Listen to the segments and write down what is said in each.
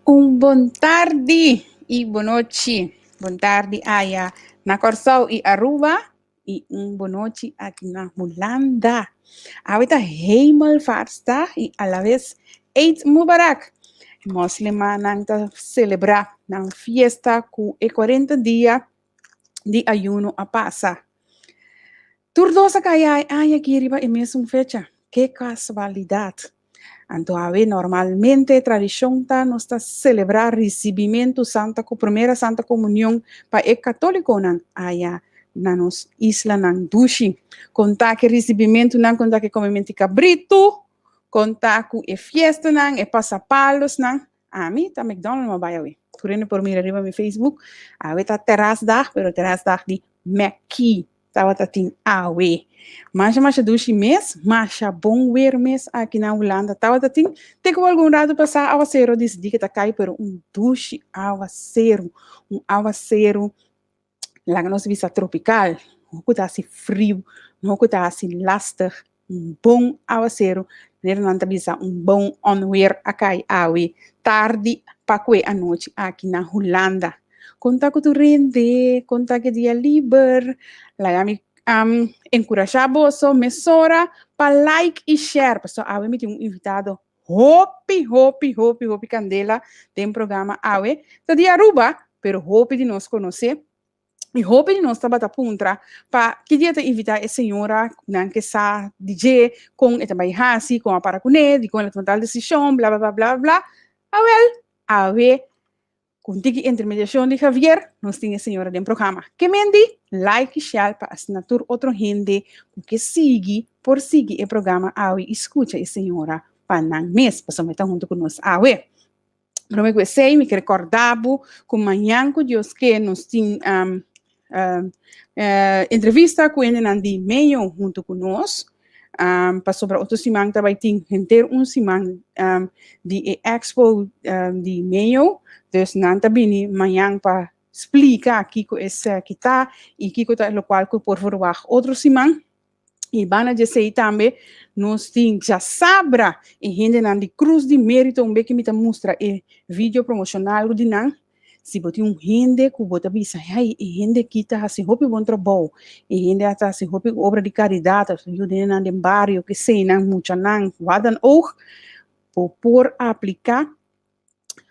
Un bon tardi i bonochi. Bon tardi aya na Kòrsou i Aruba i un bonochi aki na Hulanda. Awe ta Hemelvaartsdag i alabes Eid Mubarak. Moslimanan ta selebrá nan fiesta ku e 40 dia di ayuno a pasa. Tur dos a kai e aña aki riba e mesun fecha. Ke kasualidat! Anto awe normalmente tradishon ta nos ta selebrá risibimentu Santa Primera Santa Komunion pa e katólikonan aya na nos islanan dushi. Konta ku e risibimentunan, konta ku e komementu di kabritu, konta ku e fiestanan, e pasapalosnan. Ami ta McDonald m'a bai awe. Tur hende por mira riba mi Facebook. Awe ta terrasdag, pero terrasdag di Mekkie tabata tin awe. Masha masha dushi mes, masha bon weer mes aki na Hulanda tabata tin. Te ku algun ratu pasá awasero disidí ke ta kai, pero un dushi awaseru, un awaseru laga nos bisa tropical, no ku ta hasi friu, no ku ta hasi lastig, un bon awaseru, manera nan ta bisa un bon onweer a kai awe tardi pa kue anochi aki na Hulanda. Kon ta ku tur hende? Kon ta ku e dia liber? Laga mi enkurashá boso mesora pa like i share, pasobra awe mi tin un invitado hopi, hopi, hopi, hopi kandela den programa awe. Ta di Aruba, pero hopi di nos konosé. I hopi di nos tabata puntra pa ki dia ta invitá e señora ku nan ke sa di dje, kon e ta bai hasi, kon a para kuné, dikon el a tuma tal desishon, bla bla bla bla bla. Awèl, awe ku un tiki intermediashon di Javier, nos tin e señora den programa. Ke men di? Like i share pa asina tur otro hende ku ke sigui por sigui e programa awe i skucha e señora pa nan mes, pasobra e ta huntu ku nos awe. Prome ku esei mi kere kòrda bo ku mañan ku Dios ke nos tin um, um, uh, entrevista ku hendenan di Meyo huntu ku nos. Um, pasobra otro siman ta bai tin henter un siman um, di e expo um, di Meyo. Dus nan ta bini mañan pa splika kiko esaki ta i kiko ta lokual ku por verwagt otro siman. I banda di esei tambe nos tin djasabra e hendenan di Cruz di Merito un beki mi ta mustra e video promocional di nan. Si bo tin un hende ku bo ta bisa, hey, e hende aki ta hasi hopi bon trabou, e hende a ta hasi hopi obra di karidat, ta yuda hendenan den bario, keseinan, muchanan, wat dan ook, bo por apliká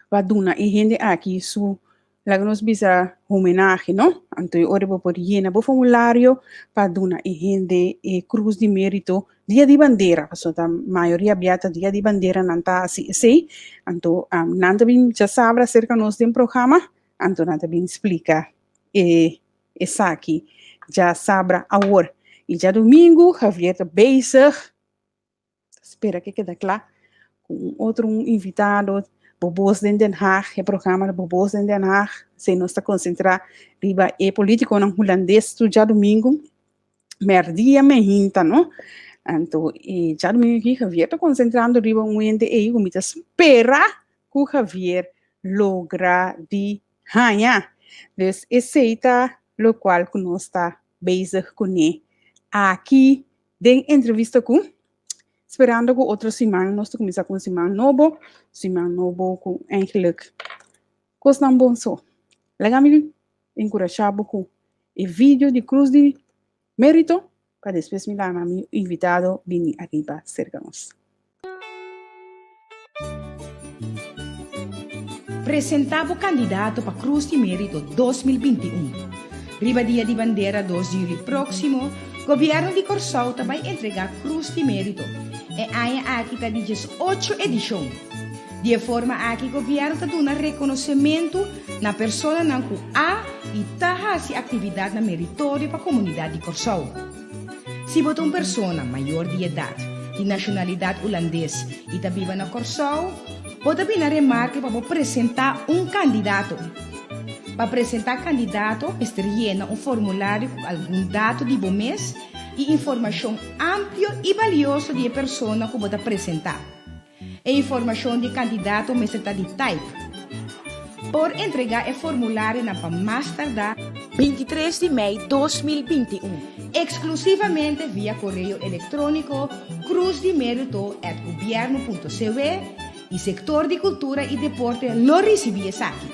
pa duna e hende aki su, laga nos bisa, homenahe, no? Anto e ora bo por yena bo formulario pa duna e hende e Cruz di Merito Dia di Bandera, pasobra ta mayoria bia ta Dia di Bandera nan ta hasi esei, anto nan ta bin djasabra serka nos den programa, anto nan ta bin splika e esaki djasabra awor. I djadumingu Javier ta bezig. Ta spera ke keda kla ku un otro un invitado Bobos den Den Haag, e programa ta Bobos den Den Haag, si nos ta konsentrá riba e politikonan hulandes tur djadumingu mèrdia mehinta no. Anto e djadumingu aki Javier ta konsentrando riba un hende ei ku mi ta spera ku Javier logra di haña. Dus esei ta lokual ku nos ta bezig kuné aki Den entrevista ku, sperando ku otro siman nos ta kuminsá ku un siman nobo, siman nobo ku eigenlijk kosnan bon so. Laga mi enkurashá bo ku e video di Cruz di Merito pa despues mi lama mi invitado bini ariba serka nos. Presentá bo kandidato pa Krus di Mérito 2021. Riba Dia di Bandera dos di yüli próksimo, Gobièrnu di Kòrsou ta bai entregá Krus di Mérito. E aña aki ta di diesocho edishon. Di e forma aki gobièrnu ta duna rekonosementu na personanan ku a i ta hasi aktividatnan meritorio pa komunidat di Kòrsou. Si bo ta un persona mayor di edat, di nashonalidat ulandes i ta biba na Kòrsou, bo ta bini na remarke pa bo presentá un kandidato. Pa presentá kandidato mester yena un formulario ku algun dato di bo mes i informashon amplio i balioso di e persona ku bo ta presentá. E informashon di e kandidato mester ta di taip. Por entregá e formularionan pa mas tardá. 23 di mei 2021, eksklusivamente via koreo elektróniko cruzdimerito at gobierno punto cw. I sektor di kultura i deporte lo risibí esaki.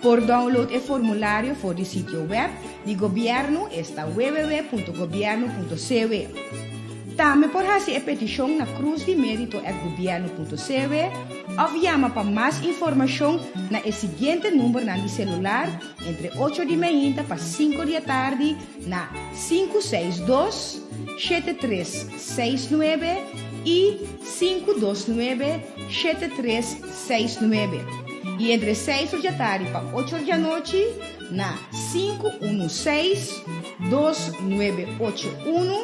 Por download e formulario for di sitio web di gobièrnu esta www.gobiernu.cw. Tambe por hasi e petishon na cruzdimerito@gobiernu.cw òf yama pa mas informashon na e siguiente numbernan di selular entre ocho di meinta pa sinku di atardi na 562 7369 i 529 7369 i entre seis or djatardi pa ocho or djanochi na 516 2981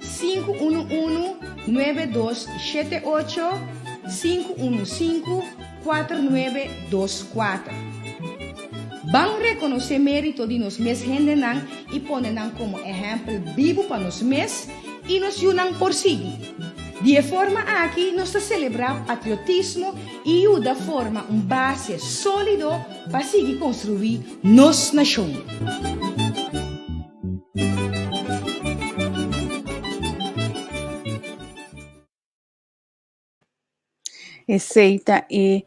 511 9278 515 4924. Ban rekonosé mérito di nos mes hendenan i pone nan komo ehèmpel bibu pa nos mes i nos yunan por sigui. Di e forma aki nos ta selebrá patriotismo i yuda forma un base sólido pa sigui konstruí nos nashon. Esei ta e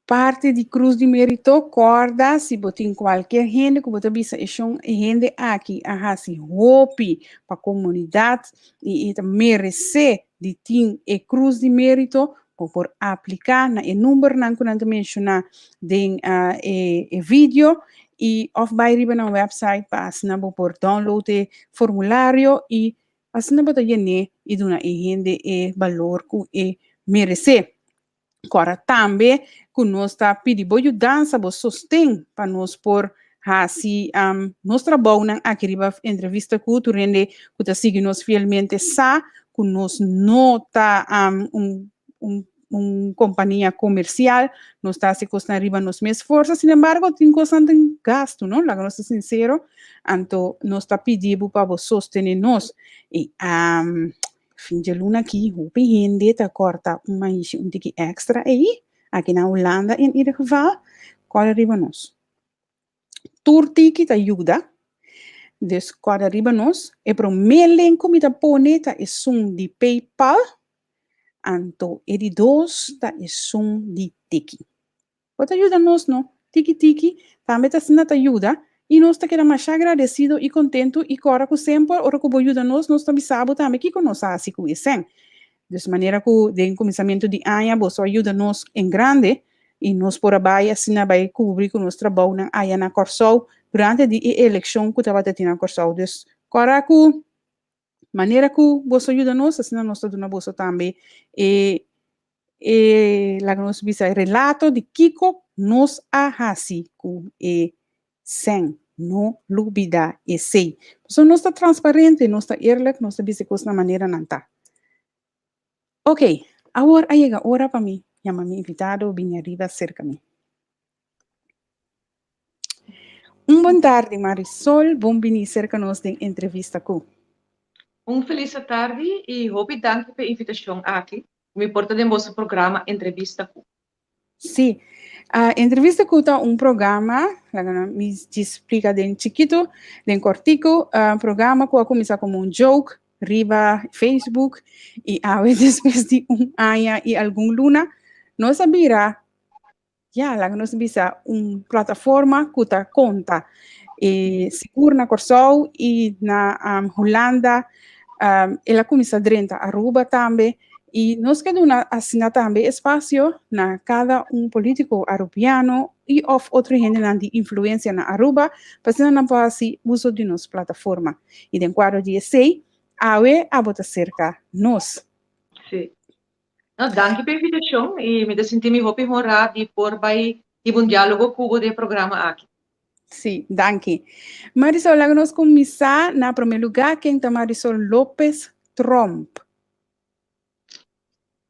parti di Cruz di Merito. Corda, si bo tin cualkier hende cu bo ta bisa e shon e hende aki a haci hopi pa comunidad y e ta merece di tin e Cruz di Merito, bo por aplica na e numbernan cu nan ta menciona den uh, e, e video y of bay riba nan website pa asina bo por download e formulario y Asina bo ta yen'é i duna e hende e balor ku e meresé. Kòrda tambe ku nos ta pidi bo yudansa, bo sosten pa nos por hasi nos trabounan aki riba Entrevista Ku. Tur hende ku ta sigui nos fielmente sa ku nos no ta un un un kompania komersial, nos ta hasi kosnan riba nos mes forsa, sin embargo tin kosnan den gastu, no? Laga nos ta sinsero, anto nos ta pidi bo pa bo sostené nos. I fin dje luna aki hopi hende ta kòrta un maishi un tiki èkstra ei, aki na Hulanda in ieder geval, kòrda riba nos. Tur tiki ta yuda, dus kòrda riba nos. E promé link ku mi ta pone ta esun di PayPal, Anto e di dos ta esun di tiki. Bo ta yuda nos no? Tiki tiki tambe ta asina ta yuda i nos ta keda masha agradesido i kontentu i kòrda ku semper ora ku bo yuda nos, nos ta bisa bo tambe kiko nos a hasi ku e sèn. Dus manera ku den kuminsamentu di aña boso a yuda nos en grande i nos por a bai asina bai kubri ku nos trabounan aya na Kòrsou durante di e elekshon ku tabata tin na Kòrsou. Dus kòrda ku Manera ku boso yuda nos, asina nos ta duna boso tambe e e laga nos bisa e relato di kiko nos a hasi ku e sèn. No lubida esei. Pasobra nos ta transparente, nos ta eerlijk, nos ta bisa e kos na manera nan ta. Oké, awor a yega ora pa mi yama mi invitado bini ariba serka mi. Un bon tardi Marisol, bon bini serka nos den Entrevista Ku. Un felis atardi i hopi danki pa e invitashon aki ku mi por ta den boso programa Entrevista Ku. Sí, Entrevista Ku ta un programa, laga mi djis splika den chikitu, den kòrtiku, programa ku a kuminsá komo un joke riba Facebook i awe despues di un aña i algun luna nos a bira Ya, laga nos bisa un plataforma ku ta konta. E sigur na Kòrsou i na um, Hulanda, um, el a kuminsá drenta Aruba tambe. I nos ke duna asina tambe espasio na kada un polítiko arubiano i òf otro hendenan di influensia na Aruba, pa asina nan por hasi uso di nos plataforma. I den kuadro di esei, awe abo ta serka nos. Sí. No, danki pa e invitashon i mi ta sinti mi hopi honrá di por bai hiba un diálogo ku bo den e programa aki. Sí, danki. Marisol, laga nos kuminsá na promé lugá, ken ta Marisol Lopez Tromp?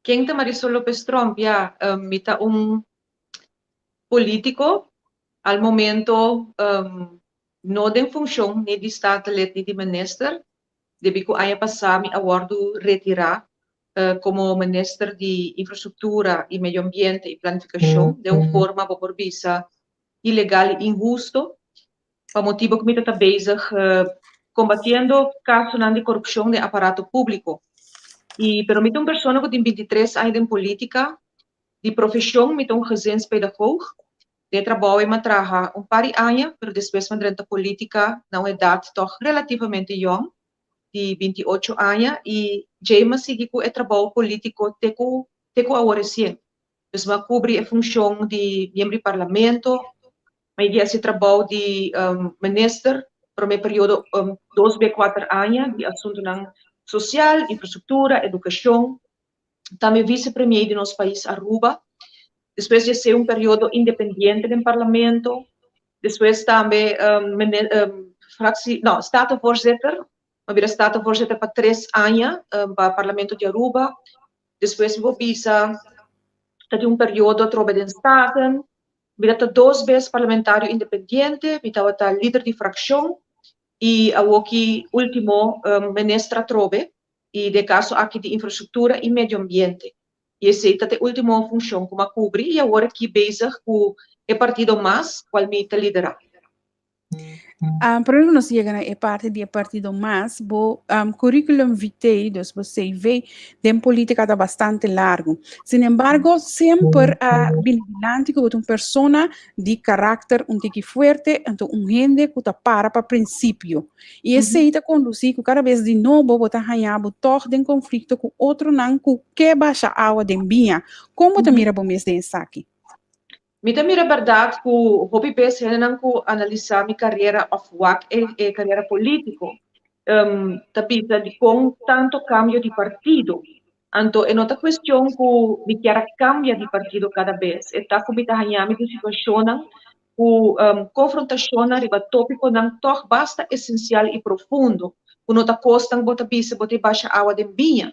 Ken ta Marisol Lopez Tromp? Ya, mi ta un polítiko, al momento no den funshon ni di Statenlid ni di minister, debí ku aña pasá mi a wòrdu retirá komo Minister di Infrastruktura i Medio Ambiente i Planifikashon den un forma bo por bisa ilegal i inhusto pa motibu ku mi ta ta bezig kombatiendo kasonan di korupshon den aparato públiko. I pero mi ta un persona ku tin bintitres aña den polítika. Di profeshon mi ta un gezinspedagoog. Den e trabou ei mi a traha un par di aña, pero despues mi a drenta politica na un edad tog relativamente yong, di 28 aña, y djei mi a sigui cu e trabou politico te cu te cu awor recien. Dus mi a cubri e funcion di miembro di parlamento, mi a yega haci trabou di minister prome periodo dos be cuater aña di asuntonan social, infrastructura, educacion. Tambe vice-premier di nos pais Aruba. Despues di esei un periodo independiente den parlamento. Despues tambe fractie, no, statenvoorzitter. Mi a bira statenvoorzitter pa tres aña pa parlamento di Aruba. Despues mi por bisa ta tin un periodo atrobe den Staten. Mi ta dos bes parlamentario independiente, mi tabata lider di fraccion y awoki ultimo minister atrobe y den caso aki di infrastructura y medio ambiente. Y esey ta e ultimo funcion cu mi a cubri y awor aki bezig cu e partido mas cual mi ta lidera. Prome cu nos yega na e parti di e partido mas, bo curriculum vitae, dus bo CV, den politica ta bastante largo. Sin embargo, semper a bini dilanti cu bo ta un persona di karakter un tiki fuerte, anto un hende cu ta para pa principio. Y esey ta conduci cu cada bes di nobo bo ta haña bo tog den conflicto cu otronan cu ke basha awa den biña. Con bo ta mira bo mes den esaki? Mi ta mira berdad cu hopi bes hendenan cu analisa mi carera of wak e carera politico ta bisa dicon tanto cambio di partido. Anto e no ta cuestion cu mi kier a cambia di partido cada bes, e ta cu mi ta haña mi den situacionnan cu confrontacionnan riba topiconan tog basta esencial y profundo cu no ta cosnan bo ta bisa bo ta basha awa den biña.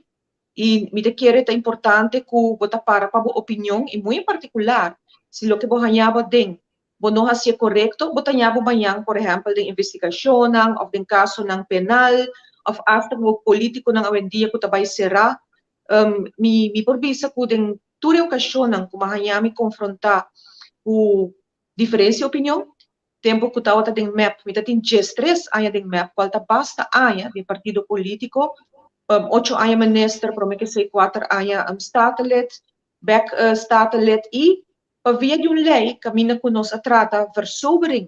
Y mi ta kere ta importante cu bo ta para pa bo opinion y muy en particular si loke bo haña bo aden bo no hacié corecto, bo ta haña bo mañan por ehempel den investigacionnan of den casonan penal of hasta cu bo politiconan awendia cu ta bay cera. Mi mi por bisa cu den tur e ocasionnan cu mi a haña mi confronta cu diferencia opinion, Tempu ku tabata den mep, mi ta tin 13 aña den mep, kual ta basta aña den partido polítiko, ocho aña minister, promé ke esei kuater aña statenlid, bèk statenlid i pa via di un lei kaminda ku nos a trata versobering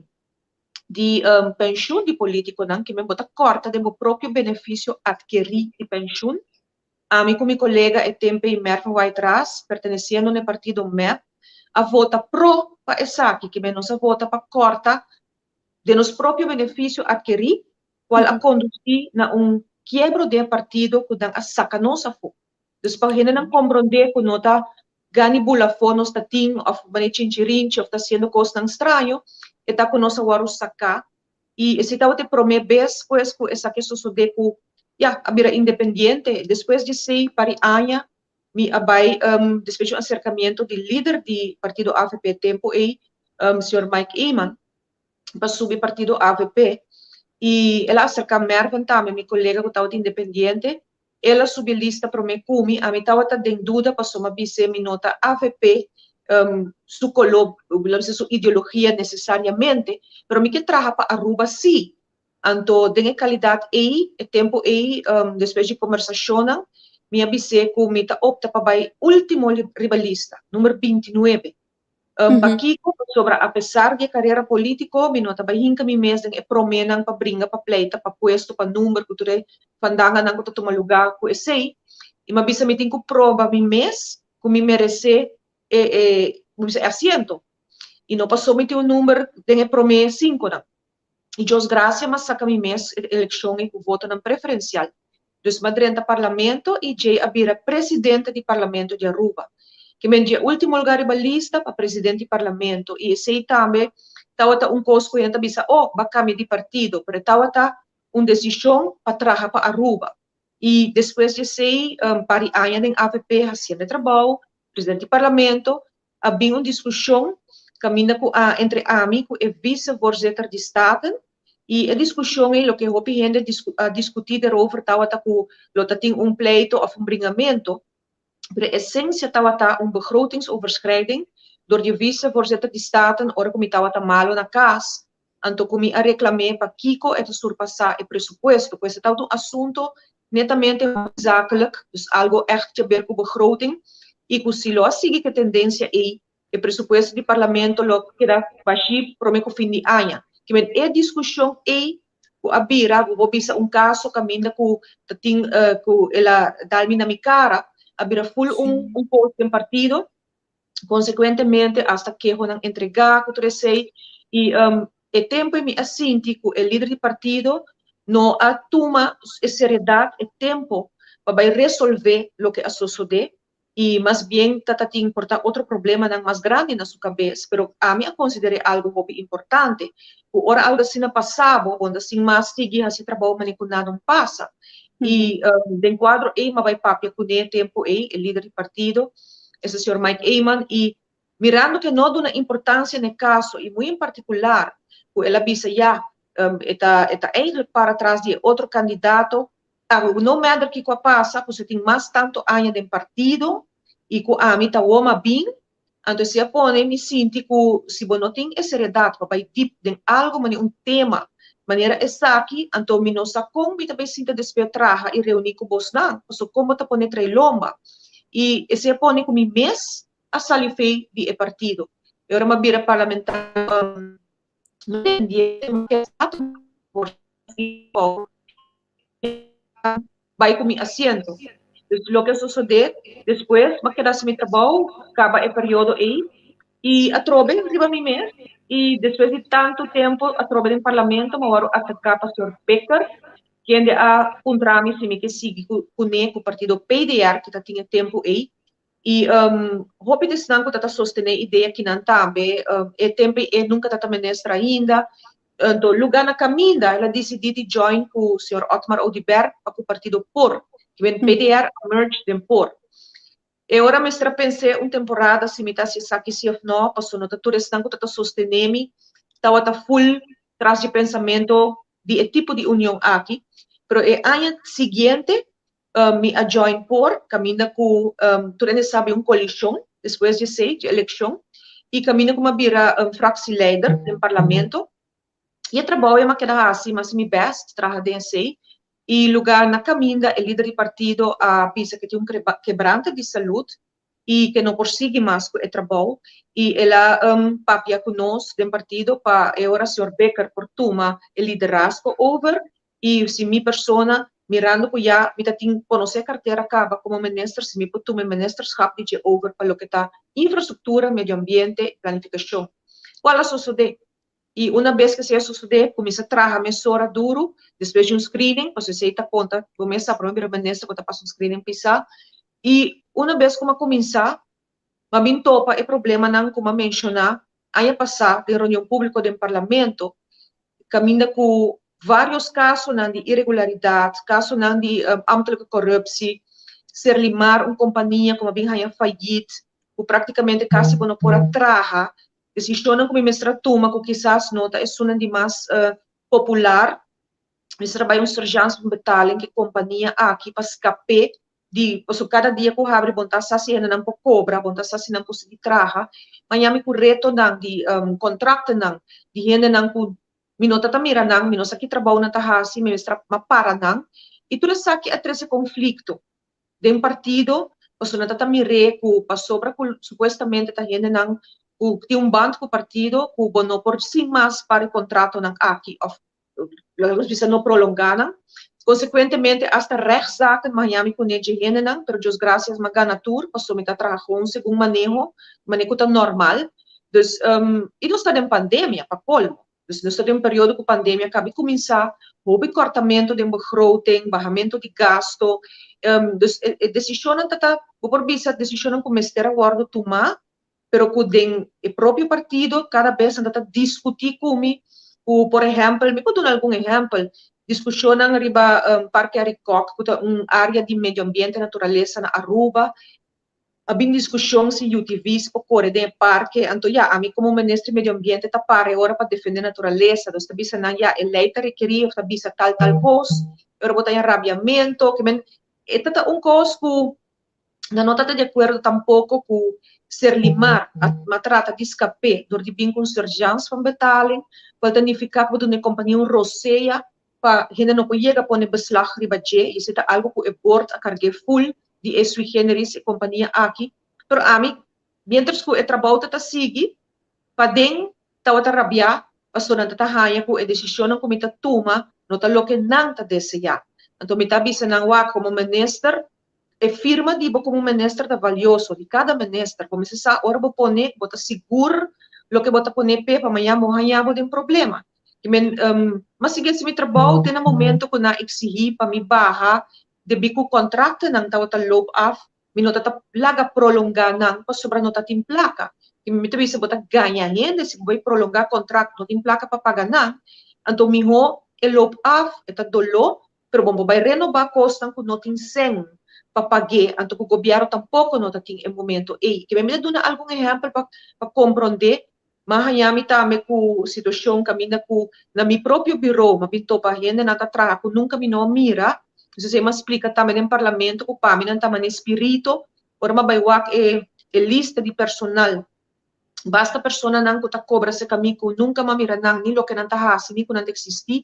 di penshun di polítikonan, ke men bo ta kòrta den bo propio benefisio atkerí di penshun. Ami ku mi kolega e tempu ei Mervin White Ras, pertenesiendo na e partido mep, a vota pro pa esaki, ke men nos a vota pa kòrta den nos propio benefisio atkerí, kual a kondusí na un kiebro den e partido ku nan a saka nos afó. Dus pa hendenan komprondé ku no ta gani bula afó nos ta tin òf manera chinchirinchi òf ta hasiendo kosnan straño, e ta ku nos a wòrdu saká. I esei tabata e promé bes pues ku esaki a sosodé ku ya a bira independiente. Despues di esei par di aña mi a bai despues di un aserkamiento di lider di partido avp e tempu ei, señor Mike Eman, pa subi partido avp. I el a aserká Mervin tambe, mi kolega ku tabata independiente. El a subi lista promé ku mi. Ami tabata den duda pasobra mi a bis'é mi no ta avp su koló, lo bisa su ideologia nesesariamente, pero mi ke traha pa Aruba sí. Anto den e kalidat ei, e tempu ei, despues di kombersashonnan, mi a bis'é ku mi ta opta pa bai último riba lista, number 29. Pakiko? Pasobra apesar di e karera polítiko, mi no ta bai hinka mi mes den e proménan pa bringa, pa pleita, pa puesto, pa number, ku tur e fandanganan ku ta tuma lugá ku esei. I mi a bisa mi tin ku proba mi mes ku mi meresé e e mi bisa e asiento. I no pasobra mi tin un number den e promé sinkonan. I Dios gracia m'a saca mi mes e eleccion ei cu votonan preferencial. Dus m'a drenta Parlamento y djei a bira Presidente di Parlamento di Aruba. Ke men dje ultimo lugar riba lista pa Presidente di Parlamento y esey tambe tawata un cos cu hende ta bisa oh b'a cambia di partido pero e tawata un decision pa traha pa Aruba. Y despues di esey un par di aña den avp haciendo e trabao, Presidente di Parlamento, a bin un diskushon kaminda ku a entre ami ku e vice-voorzitter di Staten i e diskushon ei loke hopi hende a diskutí derover tabata ku lo ta tin un pleito òf un bringamentu, pero e esensia tabata un begrotingsoverschrijding dor di e vice-voorzitter di Staten ora ku mi tabata malu na kas anto ku mi a reklam'é pakiko e ta surpasá e presupuesto. Pues e tabata un asunto netamente zakelijk, dus algo ègt djaber ku begroting. i ku si lo a sigui ku e tendensia ei, e presupuesto di Parlamento lo keda bashí promé ku fin di aña. Ke men e diskushon ei ku a bira, bo por bisa un kaso kaminda ku ta tin ku el a dal mi na mi kara, a bira ful un un kos den partido. Konsekuentemente asta kehonan entregá ku tur esei i e tempu ei mi a sinti ku e lider di partido no a tuma e seriedat, e tempu pa bai resolvé loke a sosodé i mas bien ta ta tin por ta otro problemanan mas grandi na su kabes, pero ami a konsider'é algu hopi importante, ku ora algu asina pasa bo, bo no ta sin mas sigui hasi trabou manera ku nada no pasa. I den kuadro ei mi a bai papia kuné tempu ei, e lider di partido, esta señor Mike Eman, i mirando ku e no a duna importansia na e kaso i muy en partikular ku el a bisa ya e ta e ta eigenlijk para tras di e otro kandidato, Awe no matter kiko a pasa ku si tin mas tantu aña den partido i ku ami ta wou a bin, anto esei a pone mi sinti ku si bo no tin e seriedad pa bai dip den algu manera un tema manera esaki, anto mi no sa kon mi ta bai sinta despues traha i reuni ku bosnan, paso kon bo ta pone trae lomba. I esei a pone ku mi mes a sali fei di e partido. E ora mi a bira parlamentario bai ku mi asiento. Dus loke a sosodé despues, mi a keda hasi mi trabou, kaba e periodo ei i atrobe riba mi mes i despues di tantu tempu atrobe den parlamento mi a wòrdu ataká pa señor Bikker kende a puntra mi si mi ke sigui kuné ku partido PDR ku ta tin e tempu ei. I hopi di esnan ku ta ta sostené idea kinan tambe, e tempu ei e nunka ta ta minister ainda. Anto lugá na kaminda el a disidí di join ku señor Otmar Oduber pa ku partido por, ki ben PDR a merge den por. E ora mester a pens'é un temporada si mi ta hasi esaki si òf nò, pasobra no ta tur esnan ku ta ta sostené mi tabata full tras dje pensamentu di e tipo di union aki. Pero e aña siguiente Mi a join por kaminda ku tur hende sabi un koalishon despues di esei, di elekshon, i kaminda ku mi a bira fraksieleider den parlamento. I e trabou ei mi a keda hasi, mi a hasi mi bèst traha den esei. I lugá na kaminda e lider di partido a bisa ku e tin un kebrante di salud i ke no por sigui mas ku e trabou i el a papia ku nos den partido pa e ora señor Bikker por tuma e liderazgo over i si mi persona mirando ku ya mi ta tin konosé e kartera kaba komo minister si mi por tuma e ministerschap di dje over pa loke ta infrastruktura, medio ambiente i planifikashon. Kual a sosodé? I una bes ku esei a sosodé, kuminsá traha mesora duru, despues di un screening, pasobra esei ta konta, bo mes sa promé bira minister bo ta pasa un screening pisá. I una bes ku mi a kuminsá, mi a bin topa e problemanan ku mi a menshoná aña pasá den reunion públiko den Parlamento, kaminda ku vários kasonan di iregularidat, kasonan di ambtelijke corruptie, Serlimar, un kompania ku mi a bin haña fayit, ku práktikamente kasi bo no por a traha, Desishonnan ku mi mester a tuma ku kisas no ta esunnan di mas popular. Mester a bai un sergeantsbetaling ku e kompania aki pa skap'é di, pasobra kada dia ku habri bo no ta sa si hendenan por kobra, bo no ta sa si nan por sigui traha. Maña mi ku retonan di kontraktonan di hendenan ku mi no ta ta mira nan, mi no sa ki trabou nan ta hasi, mi mester a para nan. I tur esaki a trese konflikto. Den partido, pasobra nan ta ta mir'é ku pasobra ku supuestamente ta hendenan ku tin un band ku partido ku bo no por sin mas para e kontratonan aki òf laga nos bisa no prolongá nan. Konsekuentemente asta rechtszaken mi a haña mi kuné dje hendenan, pero Dios grasias mi a gana tur pasobra mi ta traha gewoon segun maneho, manera ku ta normal. Dus i nos ta den pandemia pa kolmo. Dus nos ta den un periodo ku pandemia a kabi kuminsá, hopi kòrtamentu den begroting, bahamentu di gasto. Dus e desishonnan ta ta, bo por bisa desishonnan ku mester a wòrdu tumá, pero ku den e propio partido kada bes nan ta ta diskutí ku mi, ku por ehèmpel, mi por duna algun ehèmpel, diskushonnan riba Parke Arikok ku ta un área di medio ambiente, naturalesa na Aruba, A bin diskushon si UTV's por kore den e parke, anto ya, ami komo minister di medio ambiente ta para e ora pa defende naturalesa, nos ta bisa nan ya e lei ta rekerí òf ta bisa tal tal kos, e ora bo ta haña rabiamentu, ke men e ta ta un kos ku nan no ta ta di akuerdo tampoko ku Serlimar a a trata di skap'é dor di bin ku un surgeance van betaling, kual ta nifiká ku bo duna e kompania un rosea pa hende no por yega pone beslag riba dje, i esei ta algu ku e board a karg'é ful di e sui generis, e kompania aki. Pero ami, miéntras ku e trabou ta ta sigui, paden tabata rabiá pasobra nan ta ta haña ku e desishonnan ku mi ta tuma no ta loke nan ta deseá. Anto mi ta bisa nan, Wak, komo minister, e firma di bo komo minister ta valioso, di kada minister. Bo mester sa ora bo pone, bo ta sigur loke bo ta pone p'e pa mañan bo haña bo den problema. I men, m'a sigui hasi mi trabou te na momento ku nan a eksihí pa mi baha debí ku kontraktonan tabata loop af. Mi no ta ta laga prolongá nan pasobra no ta tin plaka. I mi ta bisa bo ta gaña hende si bo bai prolongá kontrakt no tin plaka pa paga nan, anto mihó e loop af, e ta doló, pero bo por bai renobá kosnan ku no tin sèn pa pag'é, anto ku gobièrnu tampoko no ta tin e momento ei. Kibé mi ta duna algun ehèmpel pa pa komprondé M'a haña mi tambe ku situashon kaminda ku na mi propio biro m'a bin topa hendenan ta traha ku nunka mi no a mira. Entonces e m'a splika tambe den parlamento ku pa mi nan ta manera spirito. Ora m'a bai wak e e lista di personal, basta personanan ku ta kobra serka mi ku nunka m'a mira nan ni loke nan ta hasi ni ku nan ta eksistí.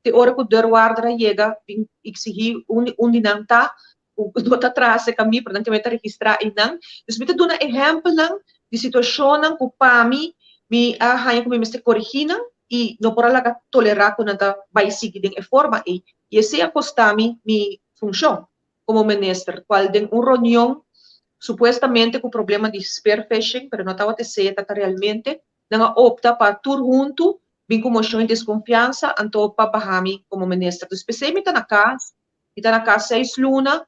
Te ora ku deurwaarder a yega bin eksihí un un di nan ta ku no ta traha serka mi, pero nan tambe ta registrá einan. Dus mi ta duna ehèmpelnan di situashonnan ku pa mi, mi a haña ku mi mester korigí nan i no por a laga tolerá ku nan ta bai sigui den e forma ei. I esei a kostá mi mi funshon komo minister, kual den un reunion supuestamente ku problema di spearfishing, pero no tabata esei e tabata realmente, nan a opta pa tur huntu bin ku moshon di deskonfiansa anto pa baha mi komo minister. Dus p'esei mi ta na kas. Mi ta na kas seis luna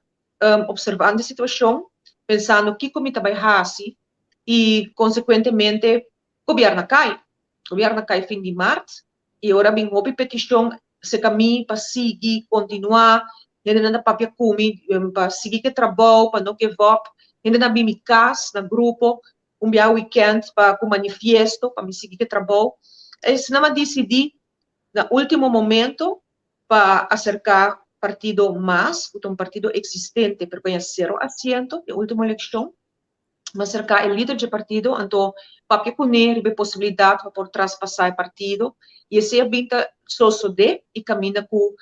observando e situacion, pensando kico mi ta bay haci y consecuentemente gobierno a cay. Gobierno a cay fin di maart y ora bin hopi peticion cerca mi pa sigui, continua, hendenan ta papia cu mi pa sigui cu e trabou, pa no give up, hendenan a bin mi cas na grupo un biaha weekend pa cu manifiesto pa mi sigui cu e trabou. Esnan a dicidi na ultimo momento pa aserká partido mas, ku ta un partido eksistente pero ku a sero asiento den último elekshon, mi aserká e lider dje partido anto papia kuné riba e posibilidat pa por traspasá e partido i esei a bin ta sosodé i kaminda ku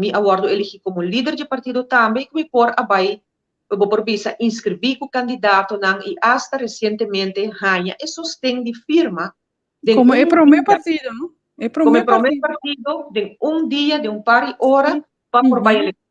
mi a wòrdu eligí komo lider dje partido tambe i ku mi por a bai bo por bisa inskribí ku kandidatonan i asta resientemente haña e sosten di firma den Como e prome partido, no? E prome como e prome partido, den un dia, den un par di ora, pa por bai eleccion.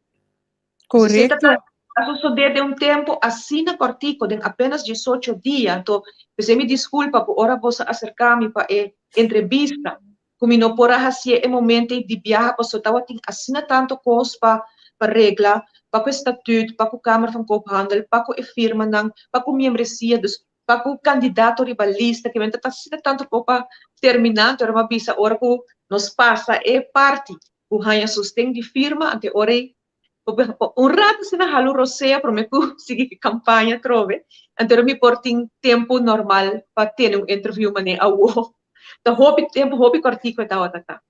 Correcto. A sucede den un tempo asina cortico, den apenas 18 dia. Anto, p'esei mi disculpa cu ora boso a acerca mi pa e entrevista, cu mi no por a hacié e momento ei di biaha, pasobra tabatin asina tanto cos pa pa regla, pa cu e statuut, pa cu Kamer van Koophandel, pa cu e firmanan, pa cu miembresia. Dus Pa ku kandidato riba lista ke men ta asina tantu por pa terminá, anto mi a bisa ora ku nos pasa e parti ku haña sosten di firma, anto e ora ei pa un ratu asina halu rosea promé ku sigui ku kampaña atrobe, anto mi por tin tempu normal pa tene un interview manera awo. Ta hopi tempu, hopi kòrtiku e tabata ta.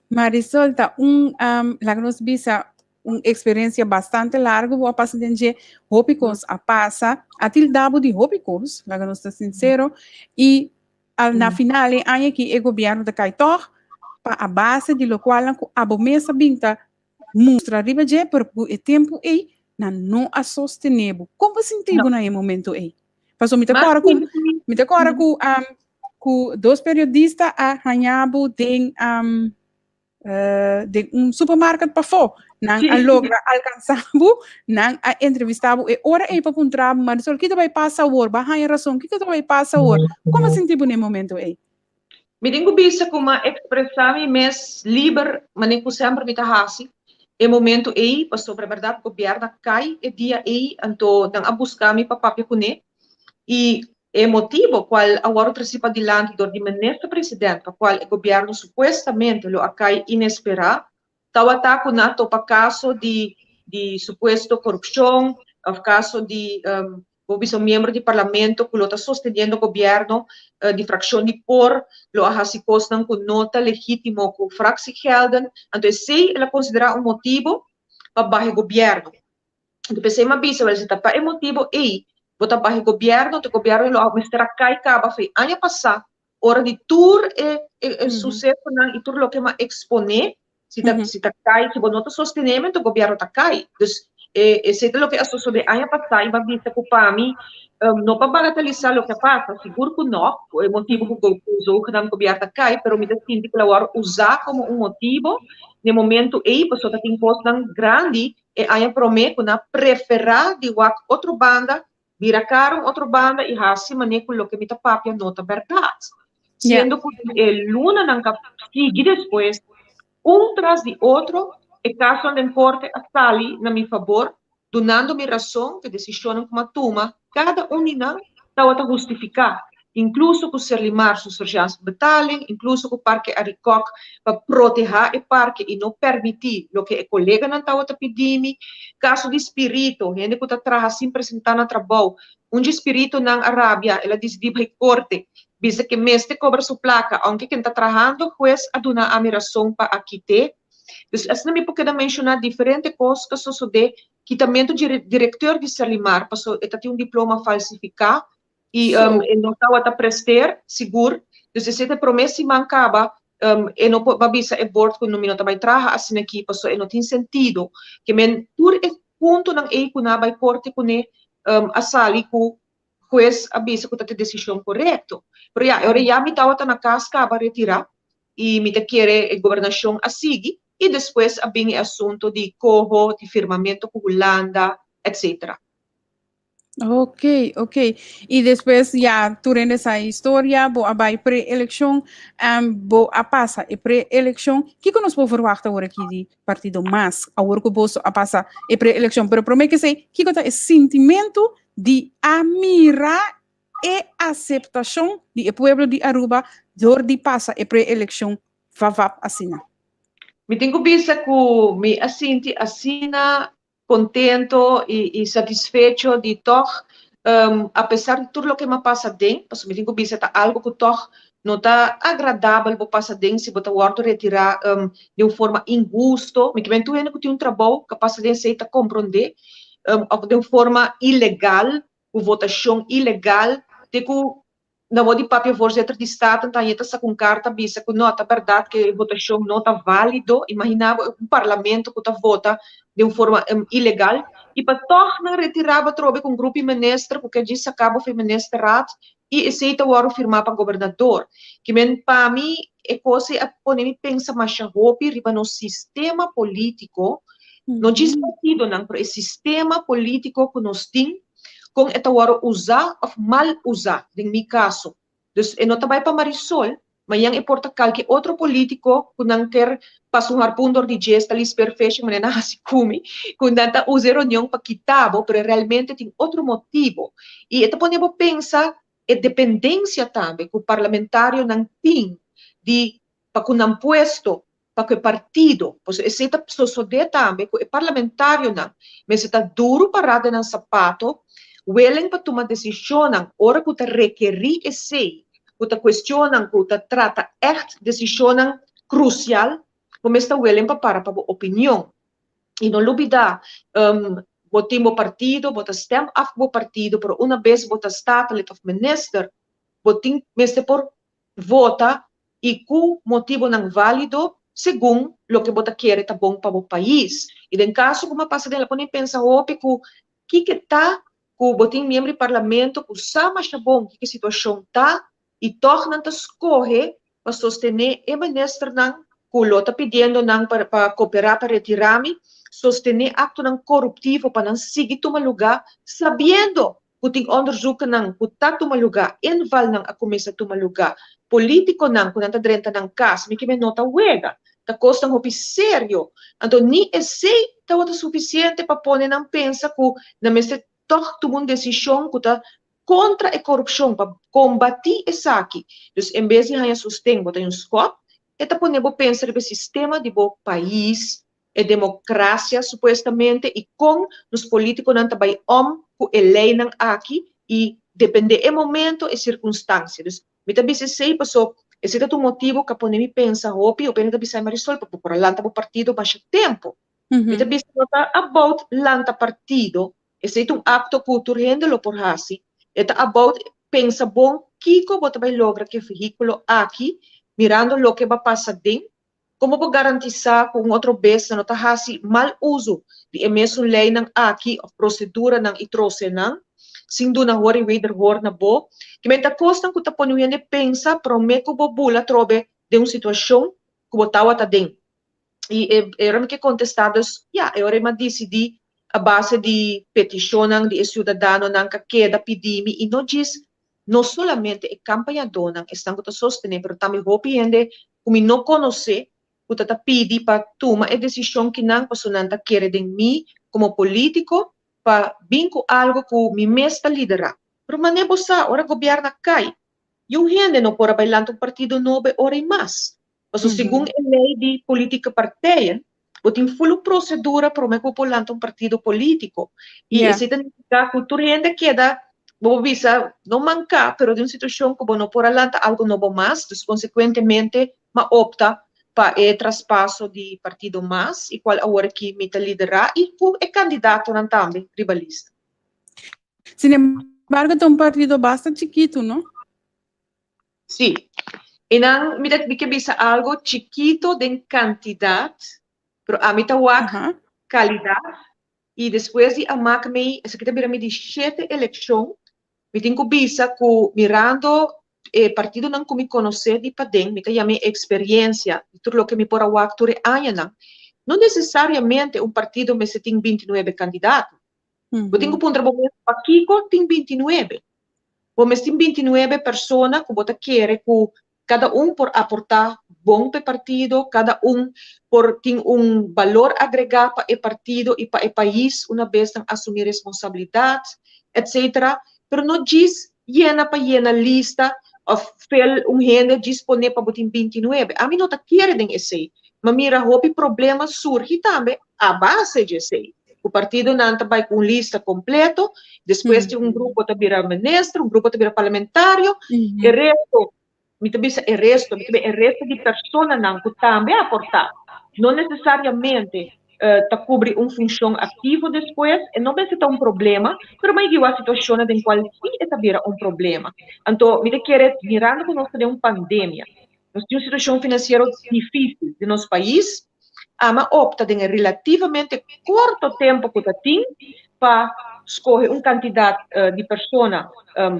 Marisol, ta un, um, laga nos bisa, un experiencia bastante largo bo a pasa den dje, hopi kos a pasa, a tilda bo di hopi kos, laga nos ta sincero, y al, na final e aña aki e gobierno ta kai tog, pa a base di locualnan cu abo mes a bin ta mustra riba dje, pero cu e tempo ei nan no a sostene bo. Con bo sinti bo na e momento ei? Paso mi ta kòrda ku mi ta kòrda ku um, ku dos periodista a haña bo den um, uh, den un supermarket pafó. Nan a logra alkansá bo, nan a entrevistá bo e ora ei pa puntra bo, Marisol, kiko ta bai pasa awor? Bo a haña rason, kiko ta bai pasa awor? Kon bo sinti bo na e momento ei? Mi tin ku bisa ku m'a ekspresá mi mes liber manera ku semper mi ta hasi e momentu ei, pasobra bèrdat gobièrnu a kai e dia ei, anto nan a buska mi pa papia kuné i e motibo kual a wòrdu tresí padilanti dor di minister president pa kual e gobièrnu supuestamente lo a kai inesperá Tawata ku nan a topa kaso di di supuesto korupshon òf kaso di bo bisa un miembro di parlamento ku lo ta sosteniendo gobièrnu di frakshon di por lo a hasi kosnan ku no ta legítimo ku fractiegelden. Anto esei el a konsiderá un motibu pa baha e gobièrnu. Anto p'esei mi a bisa, wèl si ta pa e motibu ei bo ta baha e gobièrnu, anto e gobièrnu lo a mester a kai kaba afei aña pasá ora di tur e e susesonan i tur loke m'a eksponé, si ta si ta kai, si bo no ta sostené mi, anto gobièrnu ta kai. Dus E esei ta loke a sosodé aña pasá i bo a bisa ku pa mi no pa bagatelisá loke a pasa, sigur ku no, ku e motibu ku ku zogenaamd gobièrnu a kai, pero mi ta sinti ku el a wòrdu usá komo un motibu na e momentu ei pasobra ta tin kosnan grandi e aña promé ku nan a preferá di wak otro banda, bira kara un otro banda i hasi manera ku loke mi ta papia no ta bèrdat. Siendo ku e lunanan ku a sigui despues Un tras di otro, e kasonan den korte a sali na mi fabor, dunando mi rason ku e desishonnan ku mi a tuma, kada un di nan, tabata hustifiká, inkluso ku Serlimar su surgeansbetaling, inkluso ku Parke Arikok pa protehá e parke i no permití loke e koleganan tabata pidi mi. Kaso di spirito, hende ku ta traha sin presentá na trabou, Un dje spiritunan a rabia, el a disidí bai korte, bisa ke mester kobra su plaka, ounke ken ta trahando, hues a duna ami rason pa a kit'é. Dus asina mi por keda menshoná diferente kos ku a sosodé, kitamentu dje direkteur di Serlimar, paso e ta tin un diploma falsifiká i e no tabata prester, sigur. Dus esei ta e promé siman kaba, e no por a bisa e bord ku mi no ta bai traha asina aki, paso e no tin sentido. Ke men tur e puntonan ei ku nan a bai korte kuné a sali ku hues a bisa ku ta e desishon korekto. Pero ya, e ora ya mi tabata na kas kaba retirá i mi ta kere e gobernashon a sigui i despues a bin e asunto di koho, di firmamentu ku Hulanda, etcetera. Ok, ok. I despues ya tur hende sa e historia, bo a bai pre-elekshon, bo a pasa e pre-elekshon. Kiko nos por verwachta awor aki di partido mas awor ku boso a pasa e pre-elekshon? Pero promé ke esei, kiko ta e sintimentu di a mira e aseptashon di e pueblo di Aruba dor di pasa e pre-elekshon vavap asina? Mi tin ku bisa ku mi a sinti asina contento y y satisfecho di tog apesar di tur loke mi a pasa den, pasobra mi tin cu bisa ta algo cu tog no ta agradabel bo pasa den si bo ta wordo retira di un forma inhusto, mi kimen tur hende cu tin un trabou cu a pasa den esey ta compronde, of den un forma ilegal, cu votacion ilegal, te cu Na bo di papia voorzitter di Staten ta ta saka un karta bisa ku no ta bèrdat ku e votashon no ta válido. Imaginá bo un parlamento ku ta vota den un forma ilegal i pa tòg nan retirá bo atrobe ku un grupo di minister ku ke djis saka bo for e ministerraad i esei ta wòrdu firmá pa gobernador. Ki men pa mi e kos ei a pone mi pensa masha hopi riba nos sistema polítiko, no djis partidonan pero e sistema polítiko ku nos tin. Kon e ta wòrdu usá òf mal usá, den mi kaso. Dus e no ta bai pa Marisol, mañan e por ta kalke otro polítiko ku nan ker pasa un harpun dor di dje, sta li spearfishing manera nan hasi ku mi, ku nan ta usa e reunion pa kita bo, pero realmente tin otro motibo. I e ta pone bo pensa e dependensia tambe ku parlamentarionan tin di pa ku nan puesto pa ku e partido, pasobra esei ta sosodé tambe ku e parlamentarionan mester ta duru pará den nan sapato, willing pa tuma desishonnan ora ku ta rekerí esei, ku ta kuestionnan ku ta trata ègt desishonnan krusial, bo mester ta willing pa para pa bo opinion. I no lubidá, bo tin bo partido, bo ta stèm af ku bo partido, pero una bes bo ta statenlid òf minister, bo tin mester por vota i ku motibonan válido segun loke bo ta kere ta bon pa bo pais. I den kaso ku mi a pasa den la pone pensa hopi ku kiko ta ku bo tin miembro di parlamento ku sa masha bon kiko situashon ta i tòg nan ta skohe pa sostené e ministernan ku lo ta pidiendo nan pa pa koperá pa retirá mi, sostené aktonan koruptivo pa nan sigui tuma lugá sabiendo ku tin onderzoekennan ku ta tuma lugá, invalnan a kuminsá tuma lugá, polítikonan ku nan ta drenta nan kas, mi kimen no ta wega, ta kosnan hopi serio. Anto ni esei tabata sufisiente pa pone nan pensa ku nan mester tòg tuma un desishon ku ta kontra e korupshon, pa kombatí esaki. Dus en bes di haña sosten bo ta haña un skòp, e ta pone bo pensa riba e sistema di bo pais, e democracia supuestamente y con nos politiconan ta bay om cu e leynan aki y depende e momento e circunstancia. Dus mi ta bisa esey paso esey ta un motibo cu a pone mi pensa hopi, hopi hende ta bisa Marisol pa bo por a lanta bo partido masha tempo. Mi ta bisa no ta about lanta partido, esey ta un acto cu tur hende lo por haci, e ta about pensa bon kico bo ta bay logra cu e vehiculo aki mirando loke bo a pasa den. Kon bo por garantisá ku un otro bes nan no ta hasi mal uso di e mesun leinan aki òf proseduranan i trosenan sin duna hor i wederhoor na bo? Kimen ta kosnan ku ta pone un hende pensa promé ku bo bula atrobe den un situashon ku bo tawata den. I e ora mi ke kontestá dus, ya, e ora mi a disidí a base di petishonnan di e siudadanonan ku a keda pidi mi i no djis no solamente e kampañadónan, esnan ku ta sostené, pero tambe hopi hende ku mi no konosé ku ta ta pidi pa tuma e desishon kinan pasobra nan ta kere den mi komo polítiko pa bin ku algu ku mi mes ta liderá. Pero manera bo sa, ora gobièrnu a kai, yu hende no por a bai lanta un partido nobo e ora i mas. Pasobra segun e lei di politieke partijen, bo tin ful un procedura prome cu bo por lanta un partido politico. Y esey ta nifica cu tur hende keda, bo por bisa, no manca, pero den un situacion cu bo no por a lanta algo nobo mas, dus consecuentemente m'a opta pa e traspaso di partido mas, y cual awor aki mi ta lidera y cu e candidatonan tambe riba lista. Sin embargo ta un partido basta chikito, no? Sí. I nan mi ta mi ke bisa algo chikito den kantidat, pero ami ta wak kalidat i despues di a mak mi, esaki ta bira mi di shete elekshon, mi tin ku bisa ku mirando e partidonan ku mi konosé di paden, mi ta yama e eksperiensia di tur loke mi por a wak tur e añanan, no nesesariamente un partido mester tin bintinuebe kandidato. Bo tin ku puntra bo mes pakiko tin bintinuebe? Bo mes tin bintinuebe persona ku bo ta kere ku kada un por aportá bon pa e partido, kada un por tin un balor agregá pa e partido i pa e pais una bes nan asumí responsabilidat, etcetera. Pero no djis yena pa yena lista òf fel un hende djis pone pa bo tin bintinuebe. Ami no ta kere den esei. M'a mira hopi problema surgi tambe a base dje esei. Ku partidonan ta bai ku un lista kompleto, despues tin un grupo ta bira minister, un grupo ta bira parlamentario, e resto, mi ta bisa e resto, mi ta bisa e resto di personanan ku tambe a aportá, no nesesariamente ta kubri un funshon aktivo despues, e no mester ta un problema, pero bai giwa situashonnan den kual sí e ta bira un problema. Anto mi ta kere mirando ku nos ta den un pandemia, Nos tin un situacion financiero dificil den nos pais. Ama opta den e relativamente corto tempo cu ta tin pa scoge un cantidad di persona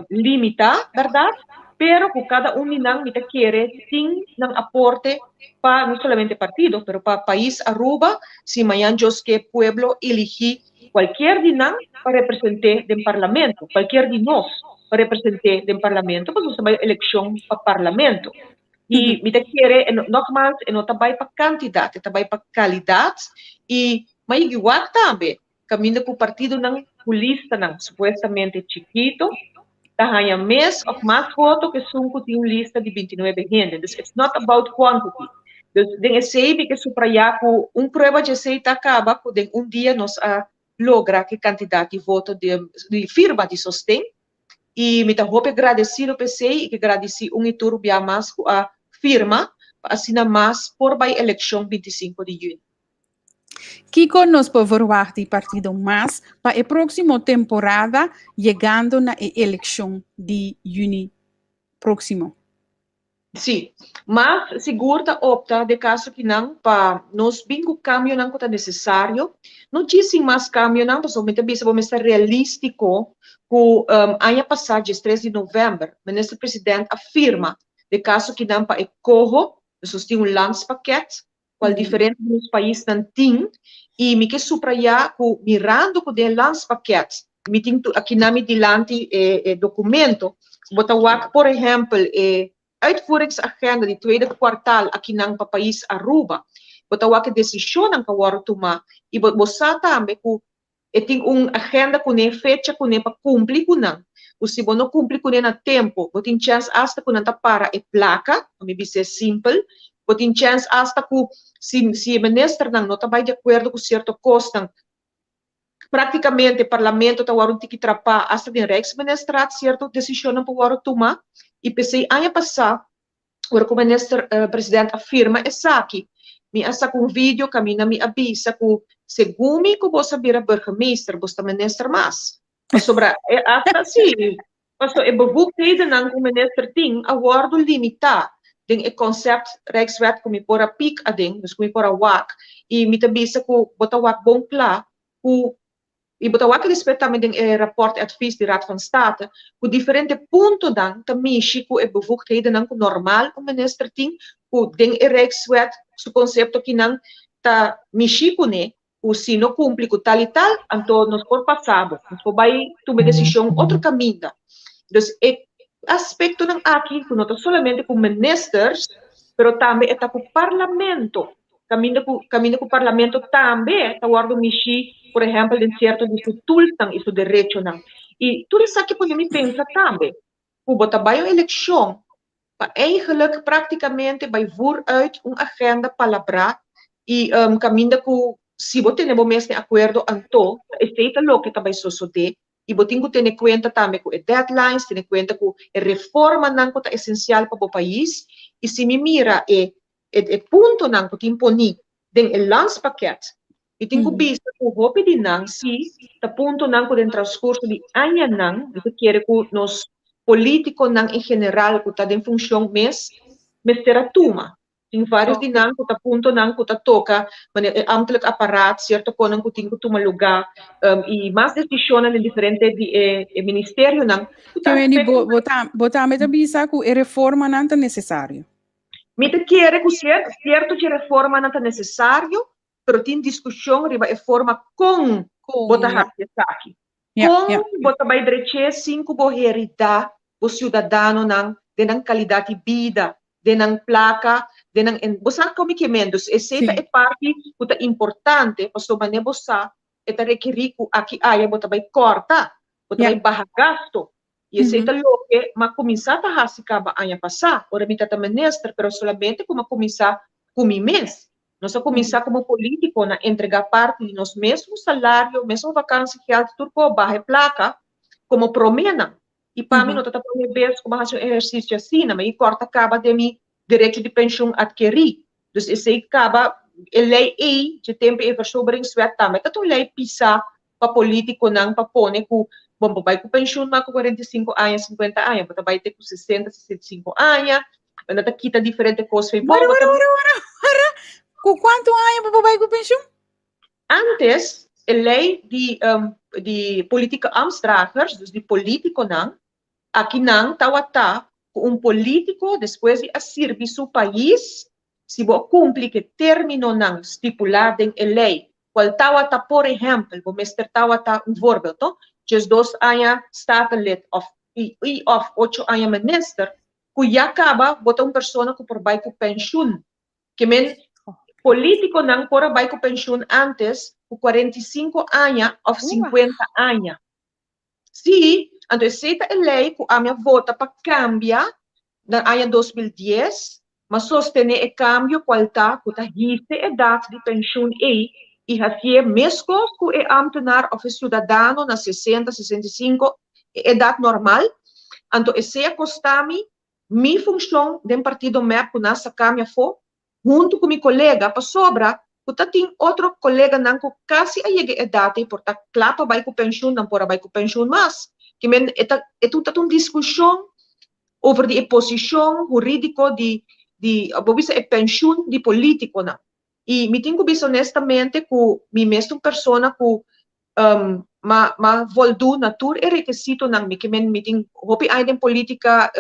limita, berdad? Pero cu cada un di nan mi ta kere tin nan aporte pa no solamente partido, pero pa pais Aruba, si mañan Dios ke pueblo eligi cualkier di nan pa represente den parlamento, cualkier di nos pa represente den parlamento, pasobra nos ta bay eleccion pa parlamento. Y mi ta kere, nogmaals, e no ta bay pa cantidad, e ta bay pa calidad. Y ma yigi wak tambe, caminda cu partidonan cu listanan supuestamente chikito, ta haña mes of mas voto cu esun cu tin un lista di bintinuebe hende. Dus it's not about quantity. Dus den esey mi ke subraya cu un prueba dje esey ta caba cu den un dia nos a logra ki cantidad di voto di firma di sosten y mi ta hopi agradecido p'esey y ke gradici un y tur bia mas cu a firma pa asina mas por bay eleccion bintisinco di juni. Kiko nos por verwagt di Partido Mas pa e próksimo temporada yegando na e elekshon di yüni próksimo? Sí, Mas sigur ta opta den kaso kinan pa nos bin ku kambionan ku ta nesesario. No djis sin mas kambionan, pasobra mi ta bisa bo mester realístiko ku aña pasá diestres di novèmber Minister President a firma den kaso kinan pa e koho, nos nos tin un landspakket cual diferente di nos paisnan tin y mi ke subraya cu mirando cu den landspakket mi tin aki na mi dilanti e e documento bo ta wak por ehempel e uitvoeringsagenda di tweede kwartaal akinan pa pais Aruba bo ta wak e decisionnan cu a wordo tuma y bo bo sa tambe cu E tin un agenda kuné, fecha kuné pa kumpli ku nan. Ku si bo no kumpli kuné na tempu, bo tin chèns asta ku nan ta para e plaka, pa mi bis'é simpel. Bo tin chèns asta ku si si e ministernan no ta bai di akuerdo ku sierto kosnan, praktikamente parlamento ta wòrdu un tiki trapá asta den Rijksministerraad sierto desishonnan por wòrdu tumá. I p'esei aña pasá Ora ku minister president a firma esaki, mi a saka un video kaminda mi a bisa ku segun mi ku bos a bira burgemeester, bos ta minister mas. Pasobra e asta si, paso e bevoegdhedennan ku minister tin a wòrdu limitá. den e concept Rijkswet ku mi por a pik aden, dus ku mi por a wak, i mi ta bisa ku bo ta wak bon kla ku i bo ta wak despues tambe den e rapport advies di Raad van State ku diferente puntonan ta mishi ku e bevoegdhedennan ku normal un minister tin ku den e Rijkswet su konsepto kinan ta mishi kuné ku si no kumpli ku tal i tal, anto nos por pasa bo, nos por bai tuma e desishon otro kaminda. Dus e aspektonan aki ku no ta solamente ku ministers, pero tambe e ta ku parlamento, kaminda ku kaminda ku parlamento tambe ta wòrdu mishí, por ehèmpel den sierto di su toolsnan i su derechonan. I tur esaki pone mi pensa tambe ku bo ta bai un elekshon pa eigenlijk práktikamente bai voer uit un agenda palabrá i kaminda ku si bo tene bo mes den akuerdo anto ta esei ta loke ta bai sosodé i bo tin ku tene kuenta tambe ku e deadlines, tene kuenta ku e reformanan ku ta esensial pa bo pais i si mi mira e e puntonan ku tin poní den e landspakket Mi tin ku bisa ku hopi di nan si ta puntonan ku den transkurso di añanan mi ta kere ku nos polítikonan en general ku ta den funshon mes mester a tuma. Tin vários di nan ku ta puntonan ku ta toka manera e ambtelijk apparaat, sierto konan ku tin ku tuma lugá i mas desishonnan den diferente di e ministerionan ku ta Joenny, bo, bo, ta, bo tambe ta bisa ku e reformanan ta nesesario. Mi ta kere ku sierto dje reformanan ta nesesario, pero tin diskushon riba e forma kon bo ta hasi esaki. Kon bo ta bai drech'é sin ku bo heridá bo siudadanonan den nan kalidat di bida, den nan plaka, den nan en. Bo sa kon mi ke men? Dus esei ta e parti ku ta importante pasobra manera bo sa e ta rekerí ku aki aya bo ta bai kòrta, bo ta bai baha gasto. I esei ta loke m'a kuminsá ta hasi kaba aña pasá ora mi ta ta minister, pero solamente ku m'a kuminsá ku mi mes. Nos a kuminsá komo polítiko na entregá parti di nos mesmu salario, mesmu vakansiegeld, tur ku a baha e plaka komo proménan. I pa mi no ta ta promé bes ku mi a hasi un ehersisio asina, mi a kòrta kaba den mi derecho di penshun atkerí. Dus esei kaba, e lei ei, dje tempu e versoberingswet tambe ta un lei pisá pa polítikonan pa pone ku bon bo bai ku penshun mas ku 45 aña, 50 aña, bo ta bai te ku 60, 65 aña, nan ta kita diferente kos fei bo. Wara, wara, wara, wara, wara. Ku kuantu aña bo por bai ku penshun? Antes, e lei di, um, di politieke ambtsdragers, dus di politikonan, akinan tawata ku un politiko despues di a sirbi su pais, si bo a kumpli ku e términonan stipulá den e lei, kual tawata, por ehèmpel, bo mester tawata, un voorbeeld, no, 12 aña statenlid òf i òf ocho aña minister, ku ya kaba bo ta un persona ku por bai ku penshun. Ke men polítikonan por a bai ku penshun ántes ku 45 aña òf 50 aña. Sí, anto esei ta e lei ku ami a vota pa kambia na aña 2010, m'a sostené e kambio kual ta ku ta hise edat di penshun ei i hasié meskos ku e ámtenar òf e siudadano na 60, 65, e edat normal. Anto esei a kosta mi mi funshon den partido mep ku nan a saka mi afó huntu ku mi kolega pasobra ku ta tin otro koleganan ku kasi a yega e edat ei por ta kla pa bai ku penshun, nan por a bai ku penshun mas. Ki men e ta e ta un diskushon over di e posishon hurídiko di di bo bisa e penshun di polítikonan. I mi tin ku bisa honestamente ku mi mes ta un persona ku m'a m'a voldú na tur e rekisitonan. Mi ke men mi tin hopi aña den polítika,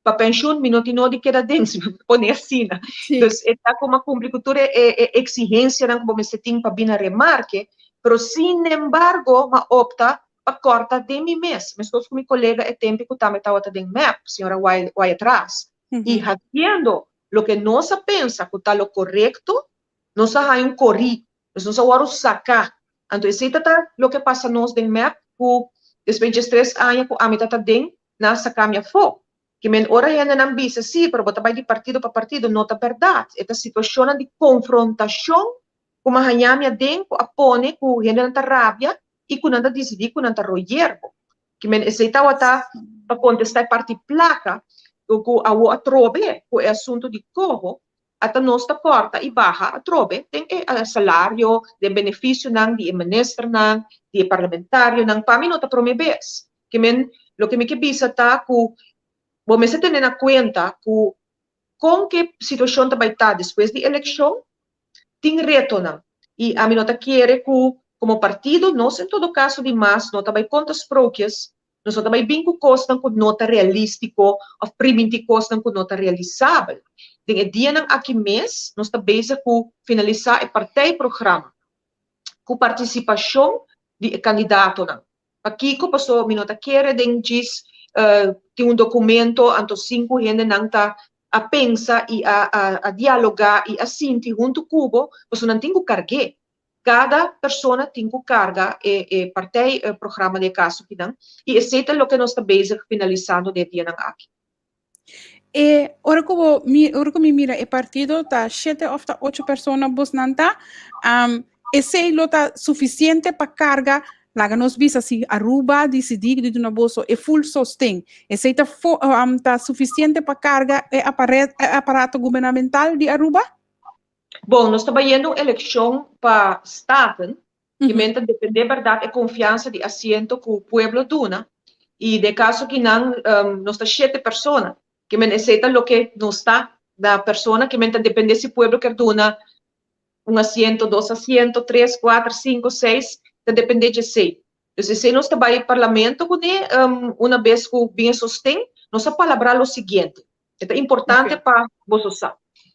pa penshun mi no tin nodi keda den, si mi por pone asina. Dus e ta ku m'a kumpli ku tur e e eksigensianan ku bo mester tin pa bini na remarke, pero sinembargo m'a opta pa kòrta den mi mes, meskos ku mi kolega e tempu ku tambe tabata den mep, señora Wyatt-Ras. I hasiendo loke nos a pensa ku ta lo korekto, nos a haña un korí, pues nos a wòrdu saká. Anto esei ta ta loke a pasa nos den mep ku despues 13 aña ku ami ta ta den, nan a saka mi afó. Ke men ora hendenan bisa, sí, pero bo ta bai di partido pa partido, no ta bèrdat. E ta situashonnan di konfrontashon ku mi a haña mi aden ku a pone ku hendenan ta rabia i ku nan ta disidí ku nan ta royer bo. Ke men esei tabata pa kontestá e parti plaka ku awo atrobe ku e asuntu di koho, ata nos ta kòrta i baha atrobe den e salario, den benefisionan di e ministernan, di e parlamentarionan. Pa mi no ta promé bes. Ke men loke mi ke bisa ta ku bo mester tene na kuenta ku. Kon ku e situashon ta bai ta despues di elekshon, tin retonan i ami no ta kere ku komo partido nos en todo kaso di mas no ta bai konta sprookjes, nos no ta bai bin ku kosnan ku no ta realístiko òf primintí kosnan ku no ta realisabel. Den e dianan aki mes nos ta bezig ku finalisá e partijprogramma ku partisipashon di e kandidatonan. Pakiko? Paso mi no ta kere den djis tin un documento anto sin cu hendenan ta a pensa y a a dialoga y a sinti hunto cu bo, paso nan tin cu cargu'é. Cada persona tin cu carga e e partij programa di e caso kinan y esey ta loke nos ta bezig finalisando den e dianan aki. E ora ku bo mi ora ku mi mira e partido ta shete òf ta ocho persona bosnan ta, esei lo ta sufisiente pa karga laga nos bisa si Aruba disidí di duna boso e full sosten, esei ta fo ta sufisiente pa karga e apare e aparato gubernamental di Aruba? Bon, nos ta bayendo un elekshon pa Staten, Ki men ta dependé bèrdat e konfiansa di asiento ku pueblo duna i den kaso ki nan nos ta shete persona ki men esei ta loke nos ta na persona ki men ta dependé si pueblo kier duna un asiento, dos asiento, tres, kuater, sinku, seis ta dependé djesei. Dus esei nos ta bai parlamento kuné una bes ku bin e sosten nos a palabrá lo siguiente e ta importante pa boso sa.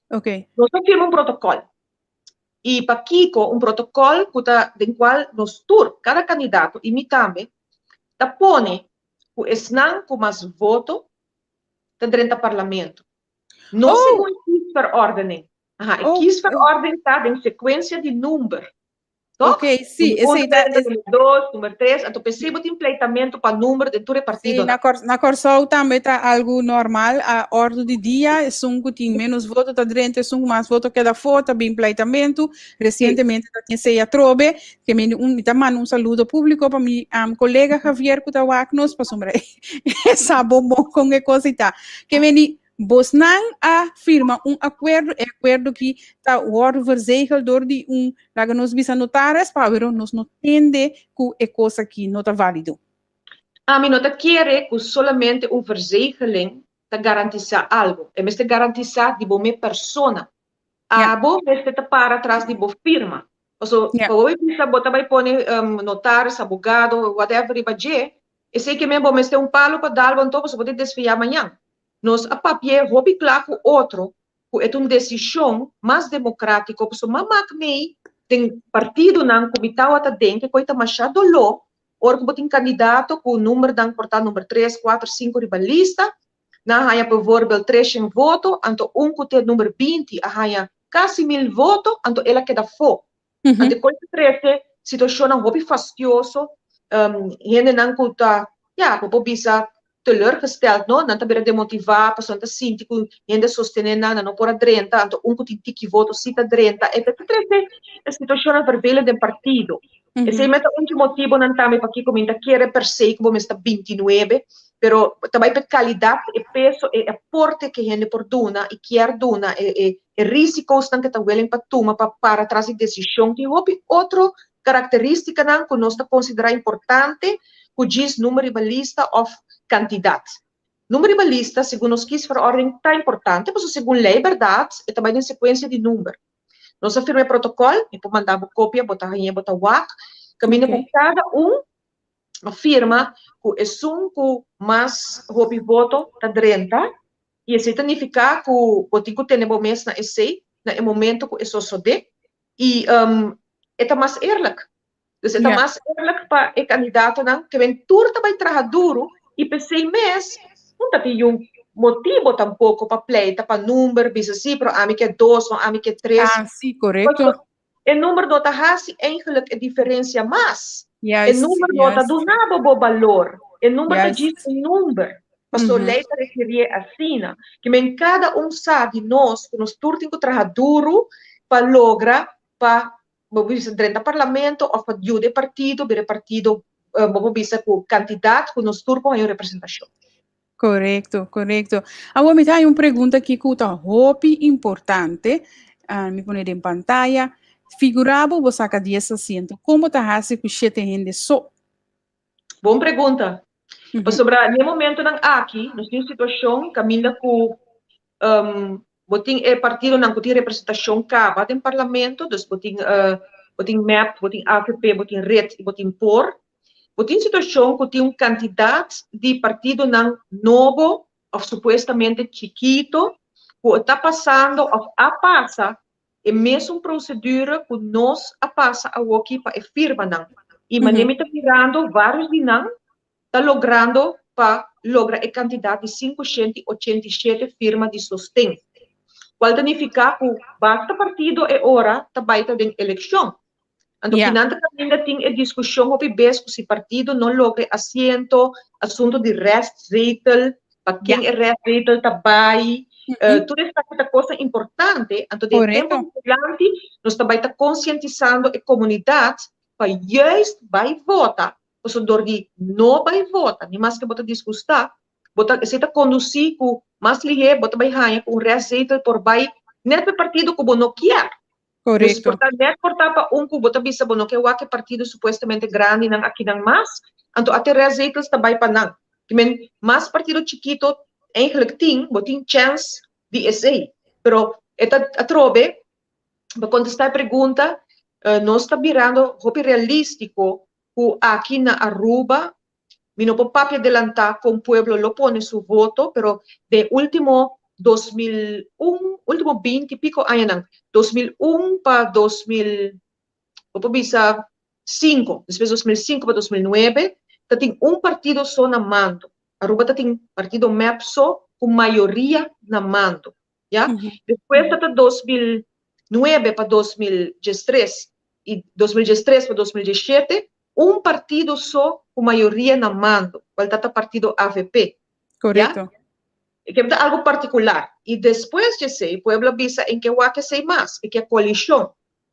Nos a firma un protokòl. I pakiko un protokòl ku ta den kual nos tur, kada kandidato i mi tambe, ta pone ku esnan ku mas voto ta drenta parlamento. No segun e kiesverordening. Aha, e kiesverordening ta den sekuensia di number. Toch? Ok, sí, Nummer esei ta un, nummer dos, nummer tres, anto p'esei bo tin pleitamentu pa number den tur e Sí, partidonan. na Kòr na Kòrsou tambe ta algu normal, a òrdu di dia, esun ku tin ménos voto ta drenta, esun ku mas voto keda afó, ta bin pleitamentu. Resientemente ta tin esei atrobe, ke mi un mi ta manda un saludo públiko pa mi kolega Javier ku ta wak nos, pasobra e sa bon bon kon e kos ei ta. Ke meni bosnan a firma un akuerdo, e akuerdo ki ta wòrdu verzegel dor di un Laga nos bisa notaris pa awero nos no tende ku e kos aki no ta válido. Ami no ta kere ku solamente un verzegeling ta garantisá algu. E mester garantisá di bo mes persona. Abo mester ta para tras di bo firma. Paso pa bo bisa bo ta bai pone notaris, abogado, whatever riba dje, esei ke men bo mester un palu pa dal bo anto paso bo ta desviá mañan. Nos a papi'é hopi kla ku otro ku e ta un desishon mas demokratiko pasobra m'a mak mei den partidonan ku mi tawata den ke koi ta masha doló ora ku bo tin kandidato ku numbernan por ta number tres, kuater, sinku riba lista, nan a haña bijvoorbeeld treshen voto, anto un ku te number binti a haña kasi mil voto, anto el a keda afó. Anto e kos ta trese situashonnan hopi fastioso, hendenan ku ta, ya, bo por bisa teleurgesteld, no? Nan ta bira demotivá pasobra nan ta sinti ku hende a sostené nan, nan no por a drenta, anto un ku tin tiki voto sí ta drenta. E ta trese situashonnan vervelend den partido. Esei mes ta un di motibonan tambe pakiko mi ta kere per se ku bo mes ta bintinuebe, pero ta bai pa e kalidat, e peso, e aporte ku hende por duna i kier duna, e e risikonan ku ta willing pa tuma pa para tras di desishon. Tin hopi otro karakteristikanan ku nos ta konsiderá importante ku djis number riba lista òf kantidat. Number riba lista, segun nos kiesverordening, ta importante pasobra segun lei bèrdat e ta bai den sekuensia di number. Nos a firma e protokòl, mi por manda bo kopia, bo ta hañ'é, bo ta wak, kaminda ku kada un a firma ku esun ku mas hopi voto ta drenta i esei ta nifiká ku bo tin ku tene bo mes na esei na e momento ku e sosodé i e ta mas eerlijk. Dus e ta mas eerlijk pa e kandidatonan ke men tur ta bai traha duru i p'esei mes no ta tin yun motibo tampoko pa pleita pa number, bisa si pero ami ke dos no ami ke tres. Ah, si, korekto. E number no ta hasi eigenlijk e diferensia mas. E number no ta duna bo bo balor. E number ta djis un number. Paso lei ta rekerie asina. Ke men kada un sa di nos ku nos tur tin ku traha duru pa logra pa bo por bisa drenta parlamento òf pa yuda e partido bira e partido bo por bisa ku kantidat ku nos tur por haña un representashon. Korekto, korekto. Awor mi ta haña un pregunta aki ku ta hopi importante. Ah, mi pone den pantaya. Figurá bo bo saka dies asiento. Kon bo ta hasi ku shete hende so? Bon pregunta. Pasobra den e momentonan aki nos tin un situashon kaminda ku. Bo tin e partidonan ku tin representashon kaba den parlamento, dus bo tin bo tin mep, bo tin avp, bo tin red i bo tin por. Bo tin situashon ku tin un kantidat di partidonan nobo òf supuestamente chikito ku ta pasando òf a pasa e mesun prosedura ku nos a pasa awoki pa e firmanan. I manera mi ta mirando vários di nan ta logrando pa logra e kantidat di 587 firma di sosten, kual ta nifiká ku basta partido e ora ta bai ta den elekshon. Anto kinan ta kaminda tin e diskushon hopi bes ku si partido no logra e asiento, asuntu di restzetel, pa ken e restzetel ta bai, tur esaki ta kosnan importante. Anto den tempu dilanti nos ta bai ta konsientisando e komunidat pa juist bai vota, pasobra dor di no bai vota, ni maske bo ta disgustá, bo ta, esei ta kondusí ku mas lihé bo ta bai haña ku un restzetel por bai nèt pa e partido ku bo no kier. Dus por ta nèt por ta pa un ku bo ta bisa bo no ke wak e partido supuestamente grandinan akinan mas, anto ate restzetels ta bai pa nan. Ki men mas partido chikito eigenlijk tin, bo tin chèns di esei. Pero e ta atrobe, pa kontestá e pregunta, nos ta birando hopi realístiko ku aki na Aruba Mi no por papia delantá kon pueblo lo pone su voto, pero den último 2001, último 20 i piko añanan, 2001 pa 2000, bo por bisa sinku, despues 2005 pa 2009, ta tin un partido so na mando. Aruba ta tin partido mep so ku mayoria na mando, ya. Despues ta ta 2009 pa 2013 i 2013 pa 2017, un partido so ku mayoria na mando, kual ta ta partido avp. Korekto. E ke ta algu partikular. I despues di esei, pueblo a bisa en ke wak esei mas, e ke koalishon.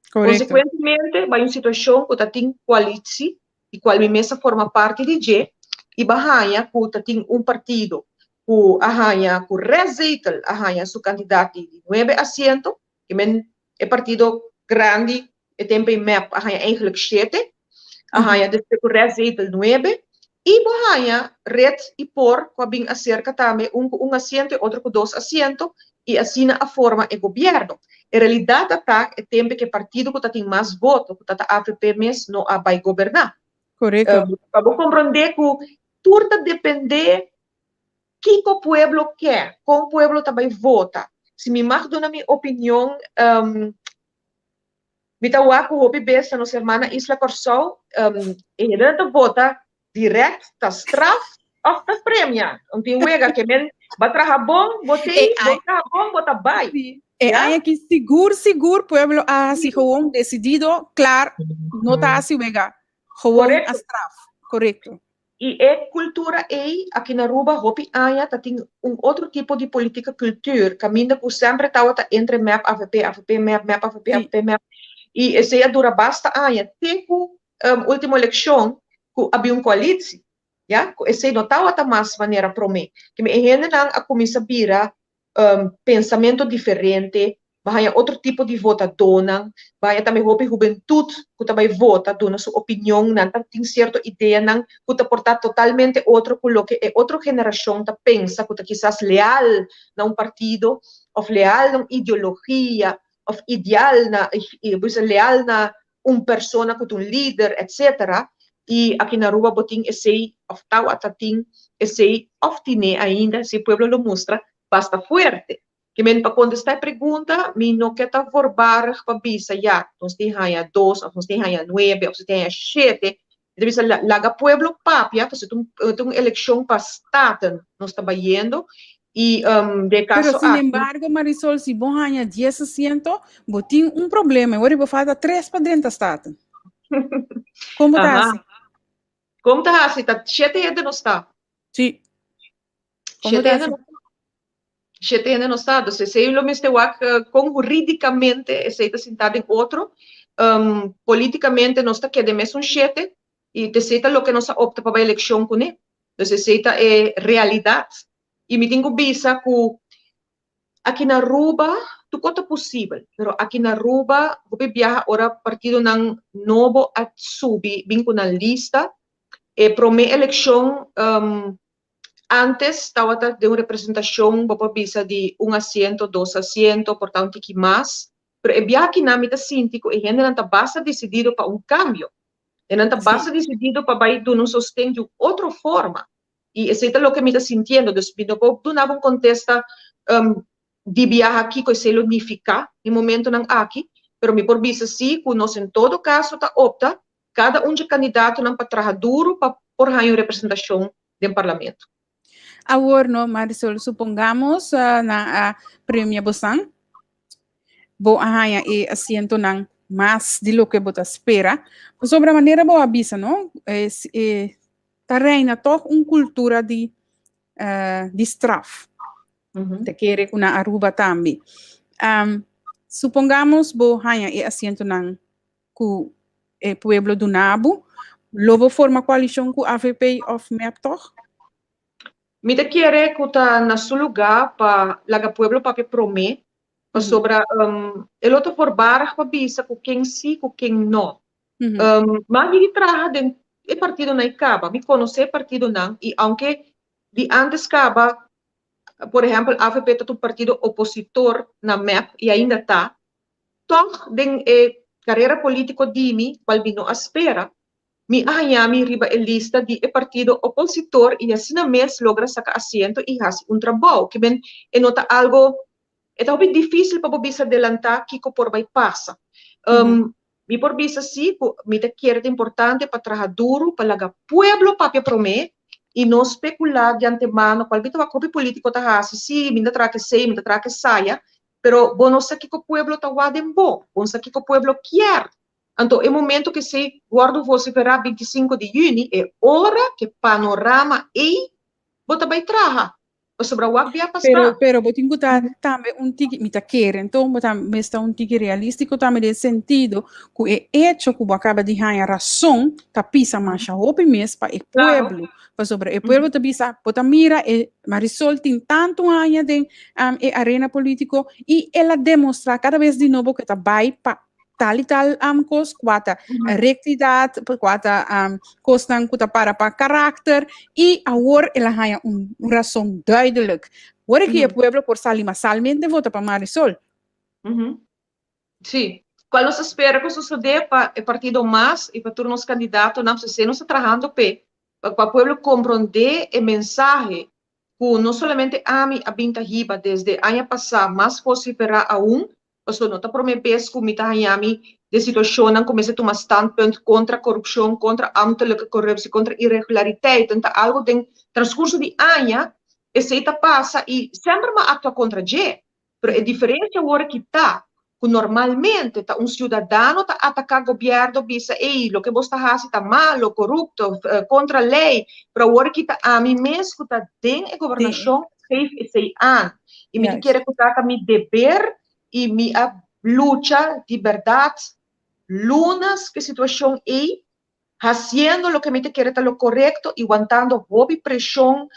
Korekto. Konsekuentemente bai un situashon ku ta tin koalitsi, di kual mi mes a forma parti di dje, i ba haña ku ta tin un partido ku a haña, ku restzetel a haña su kantidat di nuebe asiento, Ke men e partido grandi e tempo ei mep a haña eigenlijk shete, a haña despues ku restzetel nuebe, i bo haña red i por ku a bin aserka tambe un ku un asiento i otro ku dos asiento i asina a forma e gobierno. E realidat a ta e tempo ku e partido ku ta tin mas voto ku ta ta avp mes no a bai goberná. Korekto. Pa bo komprondé ku tur ta dependé Kiko pueblo ke? Kon pueblo ta bai vota? Si mi mag duna mi opinion, mi ta wak ku hopi bes na nos hermana isla Kòrsou, e hendenan ta vota dirèkt, ta straf òf ta premia. Un tin wega ke men ba traha bon, bo tei, bo traha bon, bo ta bai. E aña aki sigur sigur pueblo a hasi gewoon desidido, klar, no ta hasi wega, gewoon a straf. Korekto. I e kultura ei aki na Aruba hopi aña ta tin un otro tipo di politica cultuur kaminda ku semper tabata entre mep avp avp mep mep avp avp mep i esei a dura basta aña te ku ultimo elekshon ku a bin un koalitsi ya ku esei no tabata mas manera prome keme e hendenan a kuminsa bira pensamentu diferente, bo haña otro tipo di votadónan, bo haña tambe hopi hubentut ku ta bai vota, duna su opinion, nan ta tin sierto ideanan ku ta por ta totalmente otro ku loke e otro generashon ta pensa, ku ta kisas leal na un partido òf leal na un ideologia òf ideal na, leal na un persona ku ta un lider, etcetera, i aki na Aruba bo tin esei òf tawata tin esei òf tine ainda, si pueblo lo mustra basta fuerte. Ke men pa kontestá e pregunta mi no ke ta voorbarig pa bisa ya nos tin haña dos òf nos tin haña nuebe òf nos tin haña shete, mi ta bisa laga pueblo papia pasobra ta un elekshon pa staten nos ta bayendo i den e Pero kaso sin aki. embargo Marisol si bo haña dies asiento bo tin un problema e ora bo falta tres pa drenta staten. Kon bo ta Aha. hasi? Kon ta hasi? Ta shete hende nos ta. Si. Kon bo Shete ta hende hasi? nos ta. Shete hende nos ta. Dus esei lo mester wak kon hurídikamente esei ta sintá den otro. Polítikamente nos ta keda e mesun shete i esei ta loke nos a opta pa bai elekshon kuné. Dus esei ta e realidat. I mi tin ku bisa ku aki na Aruba tur kos ta posibel, pero aki na Aruba hopi biaha ora partidonan nobo a subi bin ku nan lista, e promé elekshon. Antes tabata den un representashon bo por bisa di un asiento, dos asiento, por ta un tiki mas, pero e biakinan mi ta sinti ku e hendenan ta basta desidido pa un kambio. E nan ta basta desidido pa bai duna un sosten di un otro forma. I esei ta loke mi ta sintiendo. Dus mi no por duna bo un kontesta di biaha kiko esei lo nifiká den momentonan aki, pero mi por bisa sí ku nos en todo kaso ta opta kada un dje kandidatonan pa traha duru pa por haña un representashon den parlamento. Awor no, Marisol, supongamos nan a premia bosan, bo a haña e asientonan mas di loke bo ta spera. Pasobra manera bo a bisa, no, e, e ta reina toch un cultura di, di straf. Ta kere ku na Aruba tambe. Supongamos bo haña e asientonan ku e pueblo duna bo, lo bo forma koalishon ku avp òf mep tòg? Mi ta kere ku ta na su lugá pa laga pueblo papia promé, pasobra e lo ta voorbarig pa bisa ku ken sí ku ken no. Mas mi di traha den e partidonan ei kaba, mi konosé e partidonan i aunke di ántes kaba, por ehèmpel avp ta un partido opositor na mep i ainda ta, Tòg den e karera polítiko di mi, kual mi no a spera, mi a haña mi riba e lista di e partido opositor i asina mes logra saka asiento i hasi un trabou. Ke men e no ta algo, e ta hopi difísil pa bo bisa delantá kiko por bai pasa. Mi por bisa sí ku mi ta kere ta importante pa traha duru pa laga pueblo papia promé i no spekulá di antemano kual mi ta wak hopi polítiko ta hasi, sí mi ta traha kesei, mi ta traha kesaya, Pero bo no sa kiko pueblo ta wak den bo, bo no sa kiko pueblo kier. Anto e momento ku esei wòrdu vosiferá 25 di yüni, e ora ku e panorama ei bo ta bai traha. Pasobra wak bia pasá. Pero, pero bo tin ku ta tambe un tiki, mi ta kere enton bo ta mes ta un tiki realístiko tambe den sentido ku e echo ku bo a kaba di haña rason ta pisa masha hopi mes pa e pueblo. Pasobra e pueblo ta bisa, bo ta mira e Marisol tin tantu aña den e arena politico y el a demostra cada vez di nobo que ta bai pa tal y tal cos, cua ta rectidad, cua ta cosnan cu ta para pa karakter y awor el a haña un razon duidelijk. Awor aki e pueblo por sali masalmente vota pa Marisol. Sí. Cual nos ta spera cu sosode pa e partido mas y pa tur nos candidatonan, p'esei nos ta trahando p'e, pa pa pueblo comprende e mensahe cu no solamente ami a bin ta hiba desde aña pasa mas vociferá aun, pasobra no ta prome bes cu mi ta haña mi den situacionnan cu mester tuma standpunt contra corupcion, contra ambtelijke corruptie, contra irregulariteiten, ta algo den transcurso di aña esey ta pasa y semper mi a actua contra dje. Pero e diferencia awor aki ta cu normalmente ta un ciudadano ta ataca gobierno bisa ey loke bos ta haci ta malo, corupto, contra ley, pero awor aki ta ami mes cu ta den e gobernacion geef esey aan. Y mi ta kere cu ta ta mi deber y mi a lucha di berdad lunas cu e situacion ey haciendo loke mi ta kere ta lo corecto y wantando hopi presion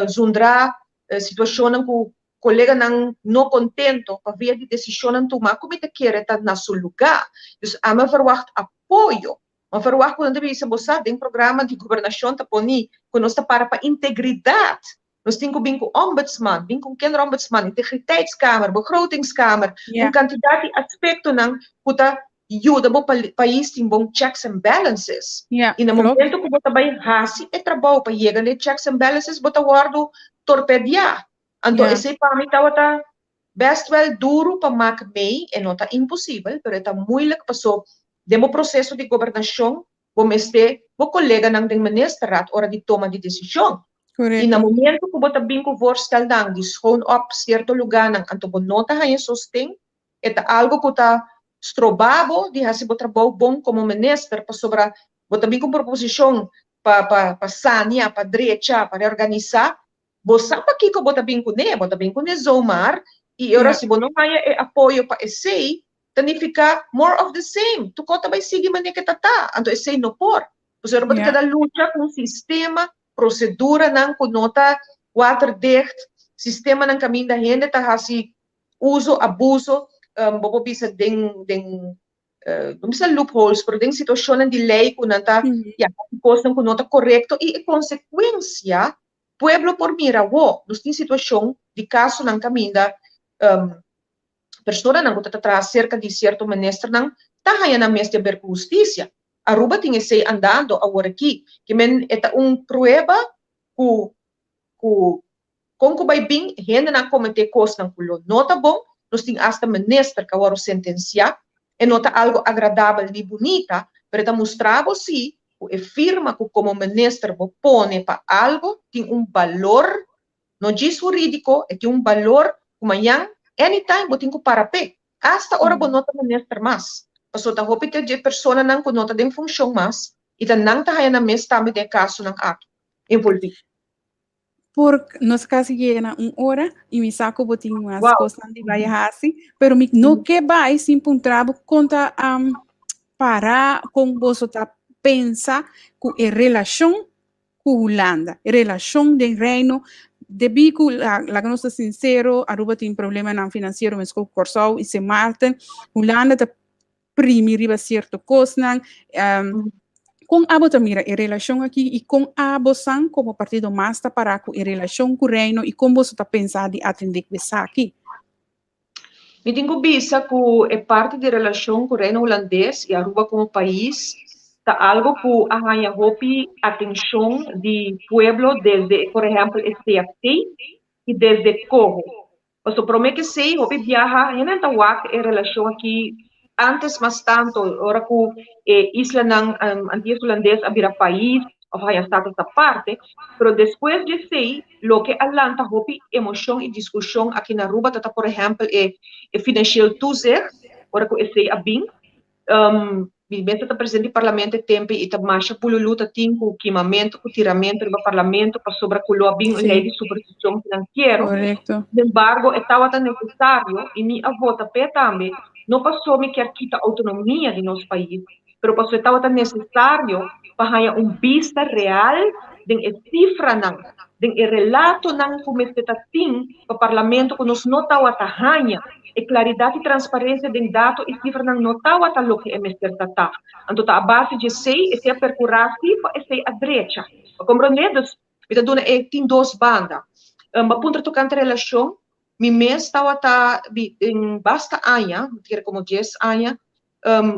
zundra situacionnan cu coleganan no contento pa via di decisionnan tuma cu mi ta kere ta na su luga. Dus ami a verwacht apoyo. Mi a verwacht cu nan ta bisa, bo sa, den programa di gobernacion ta poni cu nos ta para pa integridad. Nos tin cu bin cu ombudsman, bin cu un kinderombudsman, integriteitskamer, begrotingskamer, un cantidad di aspectonan cu ta yuda bo pais tin bon checks and balances. Y na momento cu bo ta bay haci e trabou pa yega na e checks and balances, bo ta wordo torpedia. Anto esei pa mi tabata best wel duru pa mak mei, e no ta imposibel, pero e ta moeilijk paso den bo proceso di gobernacion bo mester bo coleganan den ministerraad ora di toma di decision. Y na momento cu bo ta bin cu voorstelnan di schoon op cierto luganan anto bo no ta haña sosten, e ta algo cu ta stroba bo di haci bo trabou bon como minister pasobra bo ta bin cu un proposicion pa pa sania, pa drecha, pa reorganisa, Bo sa pakiko bo ta bin kuné, bo ta bin kuné zomaar i e ora si bo no haña e apoyo pa esei, ta nifiká more of the same, tur kos ta bai sigui manera ke ta ta, anto esei no por. Pasobra bo ta keda lucha ku un sistema, proseduranan ku no ta waterdicht, sistemanan kaminda hende ta hasi uso, abuso, bo por bisa den den no bisa loopholes, pero den situashonnan di lei ku nan ta, ya, hasi kosnan ku no ta korekto i e konsekuensia. Pueblo por mira awor, nos tin situashon di kasonan kaminda personanan ku ta traha serka di sierto ministernan ta haña nan mes di haber ku hustisia. Aruba tin esei andando awor aki. Ke men e ta un prueba ku ku kon ku bai bin hendenan a kometé kosnan ku lo no ta bon. Nos tin asta minister ku a wòrdu sentensiá. E no ta algu agradabel ni bunita, pero e ta mustra bo si ku e firma ku komo minister bo pone pa algu tin un balor, no djis hurídiko, e tin un balor ku mañan anytime bo tin ku para p'e, asta ora bo no ta minister mas. Pasobra ta hopi te dje personanan ku no ta den funshon mas i ta nan ta haña nan mes tambe den e kasonan aki envolví. Por nos casi llega na un hora y mi sa ku bo tin mas cosnan di bai hasi, pero mi no ke bai sin puntra bo kon ta para kon boso ta pensa ku e relashon ku Hulanda, e relashon den Reino, debí ku laga nos ta sincero, Aruba tin problemanan financiero meskos ku Kòrsou i Sint Maarten, Hulanda ta primi riba cierto cosnan. Con abo ta mira e relacion aki y con abo san como partido mas ta para cu e relacion cu Reino y con boso ta pensa di atende cu esaki? Mi tin cu bisa cu e parti di relacion cu Reino Hulandes y Aruba como pais ta algo cu a haña hopi atencion di pueblo desde por ehempel e CFT y desde coho. Pasobra promé ke esei hopi biaha hendenan ta wak e relashon aki antes mas tanto ora ku e islanan Antillas Hulandes a bira pais òf a haña status aparte, pero despues di esei loke a lanta hopi emoshon i diskushon aki na Aruba ta ta por ehèmpel e e financieel toezicht ora ku esei a bin. Mi mester ta presidente di parlamento e tempo i ta masha pululu ta tin ku kimamentu ku tiramentu riba parlamento pasobra ku lo a bin un lei di supervision finansiero. Sin embargo e tabata nesesario i mi a vota p'e tambe, no paso mi kier kita outonomia di nos pais, pero paso e tabata nesesario pa haña un bista real den e sifranan, den e relatonan ku mester ta tin pa parlamento ku nos no tawata haña. E klaridat i transparensia den dato i sifranan no tawata loke e mester ta ta. Anto ta a base dje esei, esei a perkurá si pa esei a drecha. Bo komprondé? Dus, mi ta duna e tin dos banda. Bo a puntra tokante relashon, mi mes tawata den basta aña, mi ta kere komo dies aña,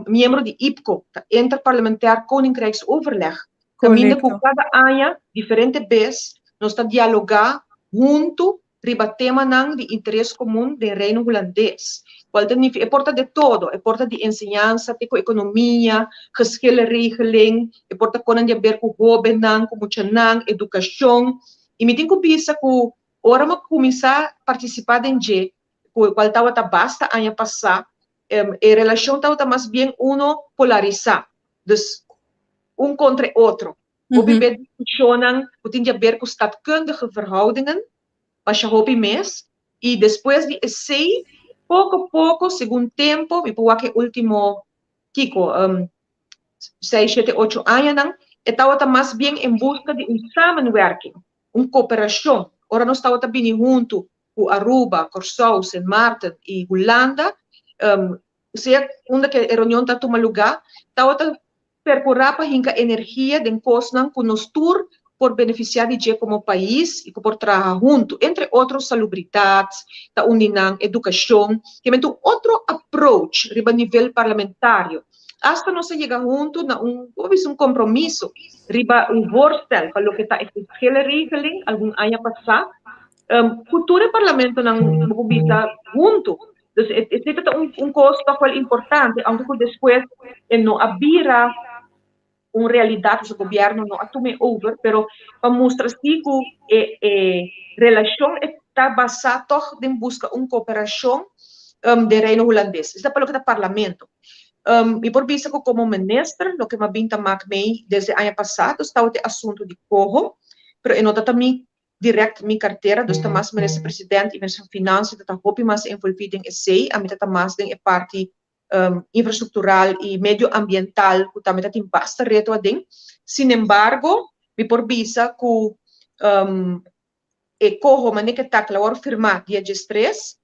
miembro di IPCO, ta Interparlementair Koninkrijksoverleg, kaminda ku kada aña diferente bes nos ta dialogá huntu riba temanan di interes komun den Reino Hulandes, kual ta nifi e por ta de todo, e por ta di enseñansa te ku ekonomia, geschillenregeling, e por ta konan di aber ku hóbennan, ku muchanan, edukashon. I mi tin ku bisa ku ora mi a kuminsá partisipá den dje, ku kual tabata basta aña pasá, e relashon tabata mas bien uno polarisá, dus un kontra e otro. Hopi be diskushonnan ku tin di aber ku stadkundige verhoudingen, masha hopi mes, i despues di esei, poko poko, segun tempu, mi por wak e último, kiko, seis, shete, ocho añanan, e tabata mas bien en buska di un samenwerking, un koperashon. Ora nos tabata bini huntu ku Aruba, Kòrsou, Sint Maarten i Hulanda, sea unda ku e reunion ta tuma lugá, tabata perkurá pa hinka energia den kosnan ku nos tur por benefisiá di dje komo pais i ku por traha huntu, entre otro salubridat ta un di nan, edukashon, kimente un otro approach riba nivel parlamentario. Asta nos a yega huntu na un, como bisa, un kompromiso riba un voorstel pa loke ta e geschillenregeling algun aña pasá, Ku tur e parlamentonan bo por bisa huntu. Dus esei ta un un kos toch wel importante, aunke ku despues e no a bira un realidat, dus e gobièrnu no a tuma e over, pero pa mustra si ku e e relashon e ta basá tòg den buska un kooperashon den Reino Hulandes. Esei ta pa loke ta parlamento. Mi por bisa ku komo minister loke mi a bin ta mak mei desde aña pasá, dus tabata e asuntu di koho, pero e no ta ta mi direct mi cartera, dus ta mas Minister President y Minister van Financiën ta ta hopi mas envolvi den esey, ami ta ta mas den e parti infrastructural y medio ambiental cu tambe ta tin basta reto aden. Sinembargo, mi por bisa cu e coho mane ke ta cu a worde firma dia diestres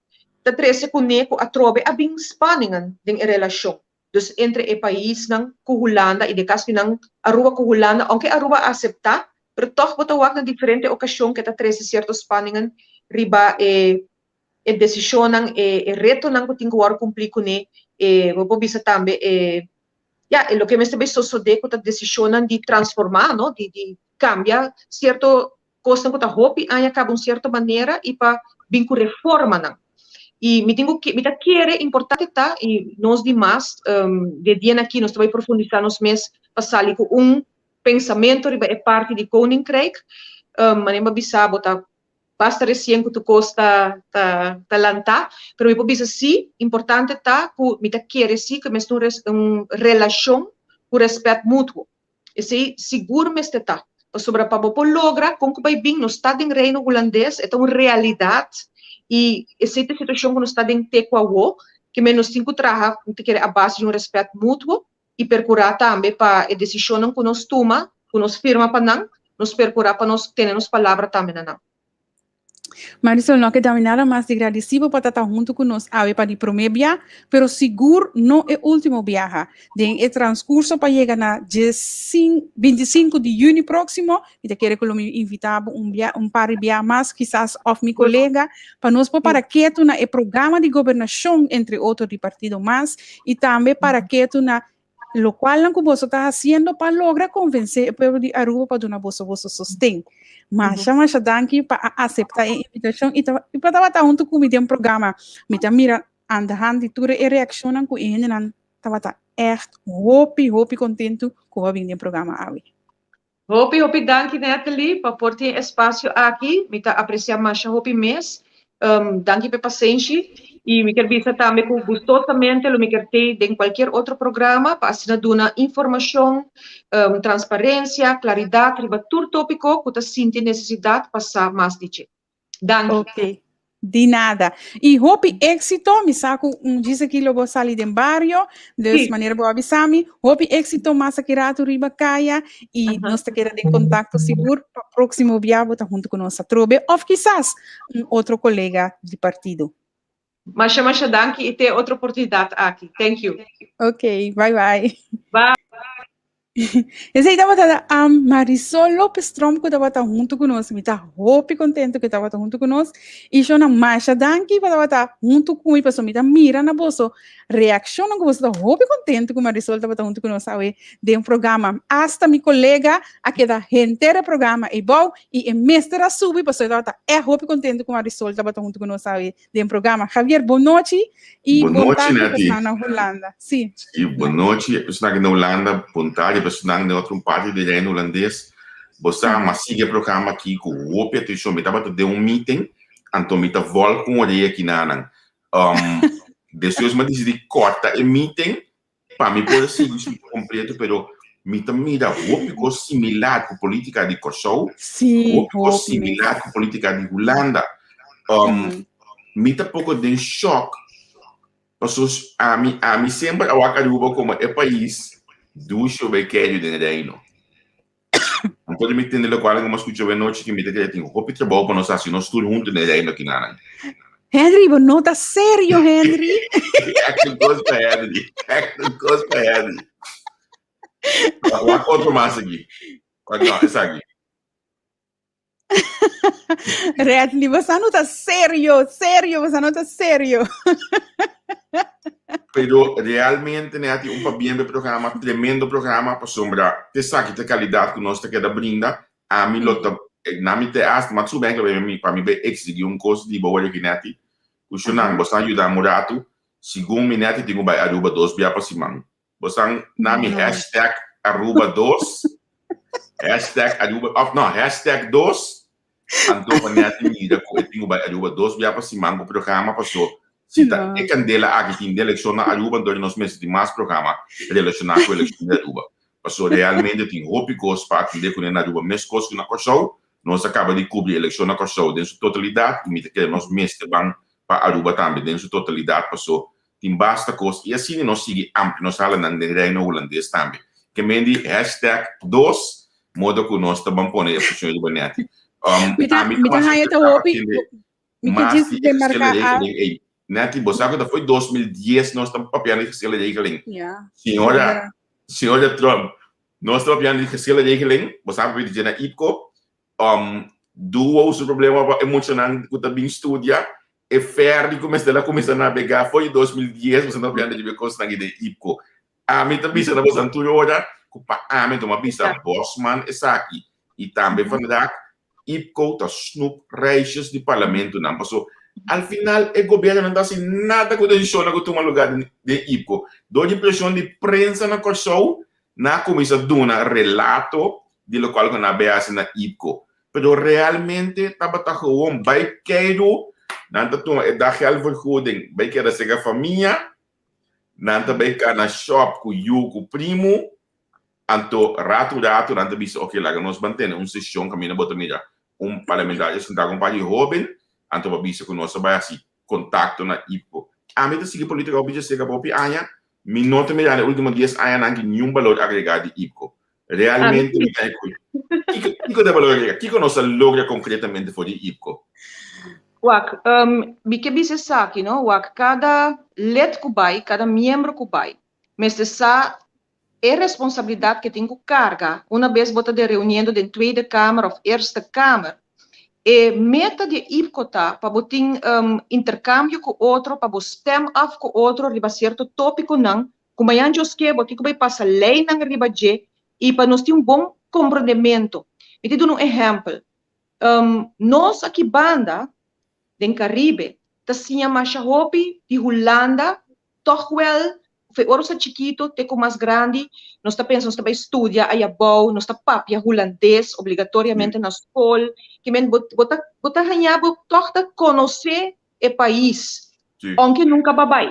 ta trece cune cu atrobe a bin spanningen den e relacion, dus entre e paisnan cu Hulanda y den caso di nan Aruba cu Hulanda, aunke Aruba a acepta. Pero tòg bo ta wak na diferente okashon ku e ta trese sierto spanningen riba e e desishonnan, e e retonan ku tin ku wòrdu kumplí kuné, e bo por bisa tambe e ya e loke mester bai sosodé ku ta desishonnan di transformá, no, di di kambia sierto kosnan ku ta hopi aña kaba un sierto manera i pa bin ku reformanan. I mi tin ku mi ta kere importante ta i nos di mas de dianan aki nos ta bai profundisá nos mes pa sali ku un pensamentu riba e parti di Koninkrijk. Manera mi a bisa bo ta basta resien ku tur kos ta ta ta lantá, pero mi por bisa sí, importante ta ku mi ta kere sí ku mester un un relashon ku rèspèt mutuo. Esei sigur mester ta, pasobra pa bo por logra kon ku bai bin nos ta den Reino Hulandes, e ta un realidat i esei ta e situashon ku nos ta den te ku awo, ke men nos tin ku traha, mi ta kere a base di un rèspèt mutuo i perkurá tambe pa e desishonnan ku nos tuma, ku nos firma pa nan, nos perkurá pa nos tene nos palabra tambe na nan. Marisol, no keda mi nada mas di gradisí bo pa ta ta huntu ku nos awe pa di promé bia, pero sigur no e último biaha. Den e transkurso pa yega na 25 di yüni próksimo, mi ta kere ku lo mi invitá bo un bia, un par di bia mas, kisas òf mi kolega, pa nos por para ketu na e programa di gobernashon, entre otro di Partido mas, i tambe para ketu na lokualnan ku boso ta hasiendo pa logra konvensé e pueblo di Aruba pa duna boso boso sosten. Masha, masha danki pa a aseptá e invitashon i ta i pa tabata huntu ku mi den programa. Mi ta mira aan de hand di tur e reakshonnan ku e hendenan tabata ègt hopi, hopi kontentu ku bo a bin den programa awe. Hopi hopi danki Natalie pa por tin e espasio aki, mi ta aprecia masha hopi mes. Danki pa e pasenshi y mi kier bisa tambe cu gustosamente lo mi kier tei den cualkier otro programa pa asina duna informacion, transparencia, claridad riba tur topico cu ta sinti necesidad pa sa mas di dje. Danki. Ok. Di nada. Y hopi éxito, mi sa cu un djis aki lo bo sali den bario, dus manera bo a bisa mi, hopi éxito mas aki rato riba caya y nos ta keda den contacto sigur pa próximo bia bo ta hunto cu nos atrobe of kisas un otro colega di partido. Masha masha danki y te otro oportunidad aki. Thank you. Ok, bye bye. Bye. Esei tabata um, Marisol Lopez Tromp ku tabata huntu ku nos. Mi ta hopi kontentu ku tabata huntu ku nos. I shona masha danki pa tabata huntu ku mi pasobra mi ta mira na boso reakshonnan ku boso ta hopi kontentu ku Marisol tabata huntu ku nos awe den programa. Asta mi kolega a keda henter e programa eibou i e mester a subi pasobra e tabata ègt hopi kontentu ku Marisol tabata huntu ku nos awe den programa. Javier, bon nochi y Bon bon nochi, tarde Nati. personal na Hulanda. Sí. Sí, bon nochi, personal na Hulanda, bon tarde personal na otro parti di Reino Hulandes. Bo sa, m'a sigui e programa aki ku hopi atenshon. Mi tabata den un meeting, anto mi ta volg ku un orea aki nanan. Um, despues mi a disidí kòrta e meeting Pa mi por a sigui su completo, pero mi ta mira hopi cos similar cu politica di Kòrsou, Sí, hopi cos hopi mes. similar cu politica di Hulanda. Um, Mhm. Mi ta poco den shock, paso ami, ami semper a wak Aruba como e pais dushi o bekerio den Reino. Anto di mi tende lokual ku mi a skucha awe nochi ki mi ta kere tin hopi trabou pa nos hasi nos tur huntu den Reino kinanan. Henry, bo no ta serio, Henry. Echt un kos pa Henry. Echt un kos pa Henry. Wak otro mas aki. Wak no, esaki. Redley, bosa no ta serio, serio, bosa no ta serio. Pero realmente Netty, un pabien p'e programa, tremendo programa, pasobra te esaki ta calidad cu nos ta keda brinda. Ami lo ta, na mi te hasta, ma subi enkele mi, pa mi bay exigi un cos di bo worde aki Netty, cu shunan, boso a yuda mi un ratu, segun mi Netty tin cu bay Aruba dos bia pa siman. Bosan na mi hashtag Aruba 2, hashtag Aruba, of no, hashtag 2, anto pa net mira ku e tin ku bai Aruba dos bia pa siman ku programa paso si ta e kandela aki tin di elekshon na Aruba anto nos mester tin mas programa relashoná ku elekshon di Aruba. Paso realmente tin hopi kos pa atendé kuné na Aruba meskos ku na Kòrsou. Nos a kaba di kubri elekshon na Kòrsou den su totalidat i mi ta kere nos mester ban pa Aruba tambe den su totalidat paso Tin basta kos i asina nos sigui amplia nos halanan den Reino Hulandes tambe. Ke men di hashtag dos, modo ku nos ta ban pone e preshon riba nèt. Mi ta Ami mi ta mas haña ta interesá pa hopi tende mi ke mas djis di e demarká geschillen a regeling ei. Nèt, bo sa ku ta foi 2010 nos ta papiando di geschillen regeling. Ja. Señora, señora Trump. Nos ta papiando di geschillenregeling, bo sa papia di dje na IPCO. Um, duo su problema pa e muchanan ku ta bin studia, e ferry ku mester a kuminsá nabegá for di 2010, boso ta papiando riba e kosnan aki den IPCO. Ami ta bisa na boso tur ora ku pa ami tuma bisa Bosman esaki i tambe Van Raak, IPCO ta snoep reisjes di parlamentonan paso al final e gobierno no ta hasi nada ku desishonnan ku tuma lugar den IPCO. Dor di preshon di prensa na Kòrsou nan a kuminsá duna relato di lokual ku nan a bai hasi na IPCO. Pero realmente tabata gewoon bai keiru, nan ta tuma e daggeldvergoeding bai keda serka famia, nan ta bai kana shop ku yu ku primu, Anto ratu ratu nan ta bisa ok laga nos ban tene un sesion kaminda bo ta mira un parlamentario sentá ku un par di hoben anto bo a bisa ku nos ta bai hasi kontakto na IPCO. Ami ta sigui politika hopi dje seka pa hopi aña, mi no ta mira na e ultimo dies añanan ki niun balor agregá di IPCO. Realmente mi ta ku kiko kiko ta e balor agregá? Kiko nos a logra konkretamente for di IPCO? Wak, mi ke bisa esaki no, wak kada lid ku bai, kada miembro ku bai mester sa E responsabilidad ke tin ku karga una bes bo ta den reuniendo den Tweede Kamer of Eerste Kamer. E meta di e IPCO ta pa bo tin interkambio ku otro, pa bo stem af ku otro riba sierto topikonan ku mañan Dios ke bo tin ku bai pasa leinan riba dje i pa nos tin un bon komprondemento. Mi tin duna un ehèmpel. Nos aki banda den Karibe ta siña masha hopi di Hulanda Tòg wèl, fe ora nos ta chikito te ku mas grandi, nos ta pensa nos ta bai studia ayabou, nos ta papia hulandes obligatoriamente na skol, ke men bo bo ta bo ta haña bo tòg ta konosé e pais, ounke nunka bo a bai.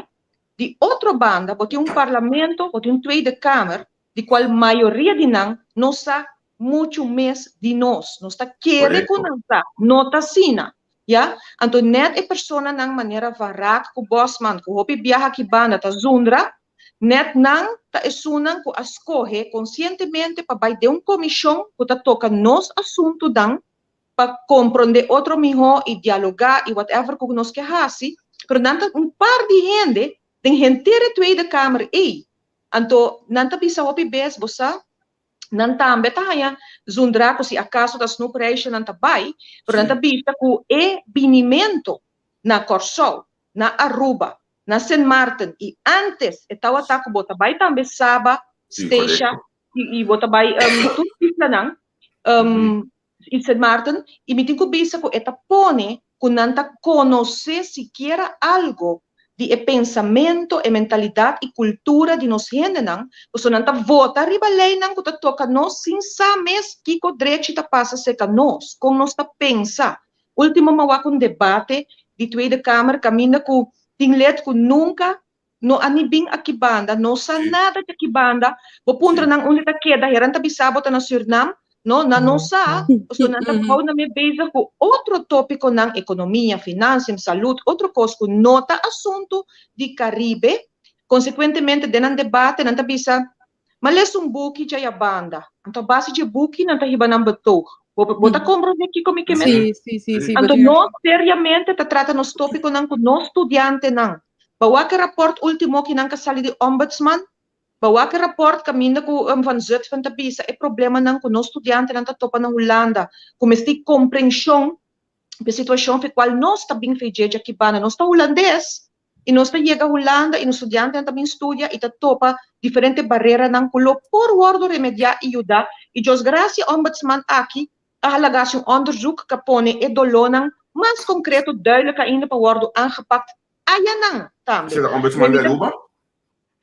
Di otro banda bo tin un parlamento, bo tin un Tweede Kamer, di kual mayoria di nan no sa muchu mes di nos. Nos ta kere ku nan sa, no ta asina. Ya? Anto nèt e personanan manera Van Raak ku Bosman ku hopi biaha aki banda ta zundra, nèt nan ta esunnan ku a skohe konsientemente pa bai den un komishon ku ta toka nos asuntunan pa komprondé otro mihó i dialogá i whatever ku nos ke hasi, pero nan ta un par di hende den henter e Tweede Kamer ei. Anto nan ta bisa hopi bes, bo sa, nan tambe ta haña zundra ku si akaso ta snoepreisje nan ta bai, pero nan ta bisa ku e binimento na Kòrsou, na Aruba, na Sint Maarten i ántes e tawata ku bo ta bai tambe Saba, Statia i bo ta bai tur islanan, i Sint Maarten, i mi tin ku bisa ku e ta pone ku nan ta konosé sikiera algo di e pensamento, e mentalidat i kultura di nos hendenan, pasobra nan ta vota riba leinan ku ta toka nos sin sa mes kiko drechi ta pasa serka nos, kon nos ta pensa. Ultimo mi a wak un debate di Tweede Kamer kaminda ku tin lid ku nunka No a ni bin aki banda, no sa nada di aki banda. Bo puntra nan unda ta keda, heran ta bisa bo ta na Surnam. No, nan no sa, pasobra nan ta hou nan mes bezig ku otro tópikonan, ekonomia, financiën, salud, otro kos ku no ta asuntu di Karibe. Konsekuentemente den nan debate nan ta bisa, M'a lesa un buki djaya banda, anto a base dje buki nan ta hiba nan betoog. Bo, bo ta komprondé kiko mi ke men? Sí, sí, sí, sí, bo Anto tin nos razon. seriamente ta trata nos tópikonan ku nos studiantenan. Bo wak e rapòrt último ki nan ka sali di Ombudsman? Bo wak e rapòrt kaminda ku Van Zutphen ta bisa e problemanan ku nos studiantenan ta topa na Hulanda, ku mester komprenshon pa e situashon fe kual nos ta bin fe dje djaki banda. Nos ta hulandes, I nos ta yega Hulanda i nos studiantenan ta bin studia i ta topa diferente bareranan ku lo por wòrdu remediá i yudá. I Dios grasia Ombudsman aki a halaga hasi un onderzoek ka pone e dolónan mas konkreto duidelijk ainda pa wòrdu aangepakt ayanan tambe. Esei ta Ombudsman di Aruba?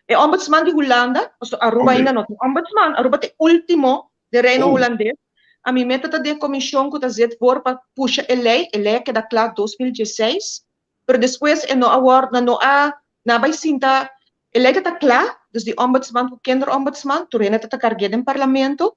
E Ombudsman di Hulanda, pasobra Aruba ainda no tin Ombudsman, Aruba ta e último den Reino Hulandes. Ami meta ta den e komishon ku ta zet voor pa pusha e lei, e lei a keda kla 2016, pero despues e no a wòrdu, nan no a, nan a bai sinta, e lei ta ta kla, dus di ombudsman ku kinderombudsman, tur hende ta ta karg'é den parlamento,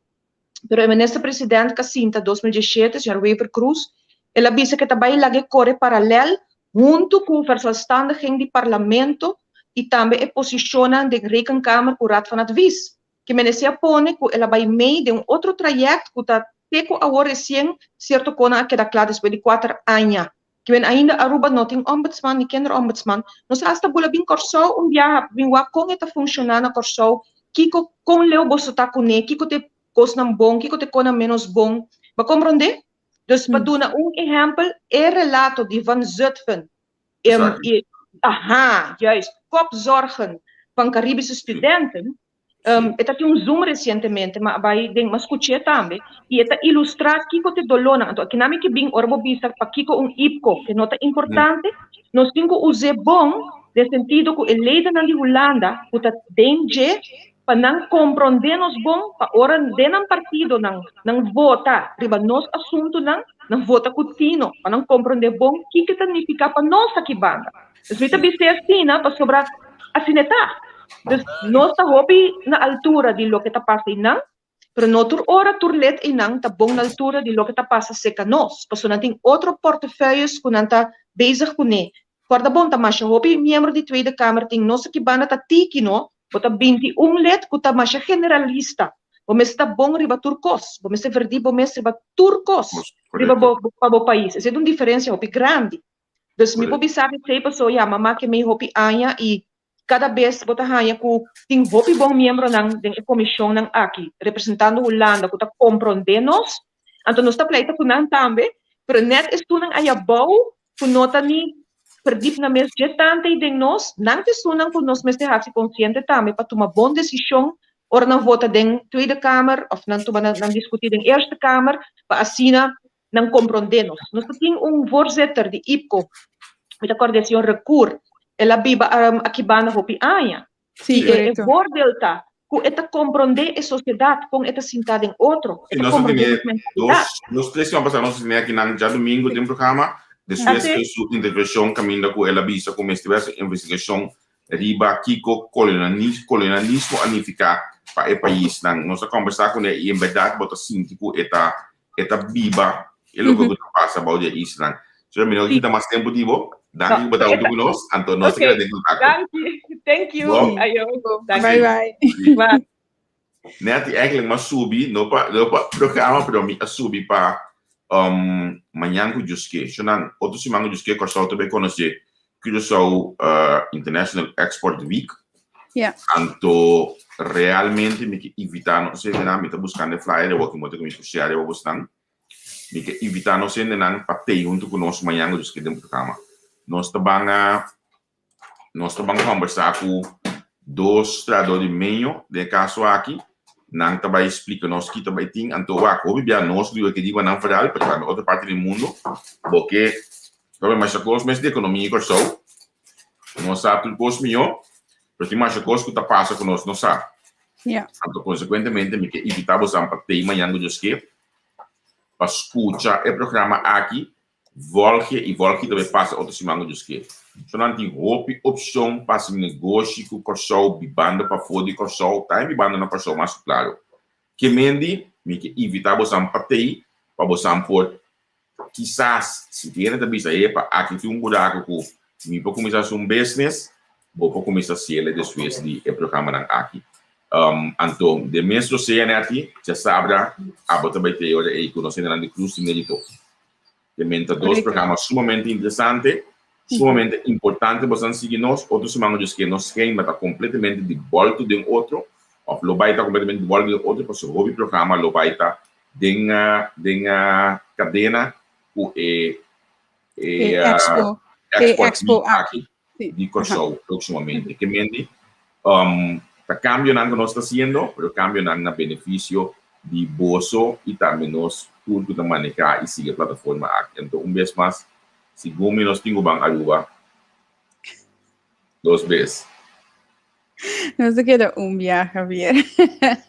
pero e minister president ku a sinta 2017, señor Wever Croes, el a bisa ku e ta bai lag'é kore paralèl huntu ku verzelfstandiging di parlamento i tambe e posishonnan den Rekenkamer ku Raad van Advies. Ke menesé a pone ku el a bai mei den un otro trayèkt ku ta te ku awor resien sierto konan a keda kla despues di kuater aña. Kiben ainda Aruba no tin ombudsman ni kinderombudsman. Nos a hasta bula bin Kòrsou un biaha pa bin wak kon e ta funshoná na Kòrsou, kiko, kon leu boso ta kuné, kiko ta e. kosnan bon, kiko ta e konan ménos bon. Bo a komprondé? Dus pa duna un ehèmpel, e relato di Van Zutphen i, aha, juist, Kopzorgen van Caribische Studenten, e ta tin un Zoom resientemente, ma a bai den, m'a skuch'é tambe, i e ta ilustrá kiko ta e dolónan. Anto akinan mi ke bin ora bo bisa pakiko un IPKO ke no ta importante, nos tin ku us'é bon den sentido ku e leidennan di Hulanda ku ta den dje pa nan komprondé nos bon, pa ora den nan partidonan nan vota riba nos asuntunan, nan vota ku tino, pa nan komprondé bon kiko ta nifiká pa nos aki banda. Dus mi ta bis'é asina pasobra asina e ta. Dus nos ta hopi na altura di loke ta pasa einan, pero no tur ora tur lid einan ta bon na altura di loke ta pasa serka nos, pasobra nan tin otro portefeuilles ku nan ta bezig kuné. Kòrda bon, ta masha hopi miembro di Tweede Kamer tin, nos aki banda ta tiki no, bo ta 21 lid ku ta masha generalista, bo mester ta bon riba tur kos, bo mester verdí bo mes riba tur kos riba bo pa bo pais. Esei ta un diferensia hopi grandi. Dus mi por bisa esei paso ya mama ke mei hopi aña i kada bes bo ta haña ku tin hopi bon miembronan den e komishonnan aki representando Hulanda ku ta komprondé nos, anto nos ta pleita ku nan tambe, pero nèt esunnan aya bou ku no ta ni perdip nan mes dje tanta ei den nos, nan ta esunnan ku nos mester hasi konsiente tambe pa tuma bon desishon ora nan vota den Tweede Kamer òf nan tuma nan diskutí den Eerste Kamer pa asina nan komprondé nos. Nos ta tin un voorzitter di IPKO, mi ta kòrda e señor Recour, el a biba aki banda hopi aña. Sí, I e korekto. voordeel ta ku e ta komprondé e sosiedat kon e ta sintá den otro, e Sí, ta nos a komprondé tene nos mentalidat. dos, dos, tres siman pasá nos a tene aki nan djadumingu den programa, despues Así. di su intervenshon kaminda ku el a bisa ku mester hasi investigashon riba kiko kolonialismo a nifiká pa e paisnan. Nos a kombersá kuné i en bèrdat bo ta sinti ku e ta e ta biba e loke ku ta pasa bou di e islanan. So mi no kita mas tempu di bo. Danki ku bo ta huntu ku nos. Anto nos ta keda den kontakto. Danki. Thank you. Bon. Ayo. Danki. Bye bye. Bye. Netty, eigenlijk m'a subi, no pa, no pa programa, pero mi a subi pa um, mañan ku Juske. Shonan, otro siman ku Juske, Kòrsou ta bai konosé Curaçao uh, International Export Week. Ja. Anto realmente mi ke invitá nos hendenan, mi ta buskando e flyer awor ki mi ta kuminsá share riba bosnan. Mi ke invitá nos hendenan pa tei huntu ku nos mañan ku nos ke den programa. Nos ta ban a nos ta ban kombersá ku dos trahadó di meño den e kaso aki. Nan ta bai splika nos ki ta bai tin. Anto wak, hopi bia nos riba ke riba nan foral, pero tambe otro parti di mundu bo ke Pasobra masha kos mes di ekonomia di Kòrsou, nos sa tur kos mihó, pero tin masha kos ku ta pasa ku nos no sa. Ja. Anto konsekuentemente mi ke invitá bosan pa tei mañan ku Dios ke, pa skucha e programa aki, vòlge i vòlge ta bai pasa otro siman ku Dios ke. So nan tin hopi opshon pa hasi negoshi ku Kòrsou bibando pafó di Kòrsou, tambe bibando na Kòrsou mas ku klaro. Ke mendi mi ke invitá bosan pa tei pa bosan por Kisas si hende ta bisa, Epa, aki tin un buraku ku mi por kuminsá hasi un business, bo por kuminsá hasiel despues di e programanan aki. Anto, den mes rosea nèt djasabra abo ta bai te ora ei ku nos hendenan di Cruz di Merito. Te menta dos programa sumamente interesante, sumamente importante boso sigui nos. Otro siman ku Dios ke nos schema ta kompletamente di bòltu den otro, òf lo bai ta kompletamente di bòltu den otro, pasobra hopi programa lo bai ta den den cadena cu e e expo e expo aki di Kòrsou próximamente. Ke mende um, ta cambionan ku nos ta haciendo, pero cambionan na beneficio di boso i tambe nos tur ku ta maneha i sigui e plataforma aki. Anto un bes mas, segun mi nos tin ku ban Aruba dos bes. Nos ta keda un biaha, Javier.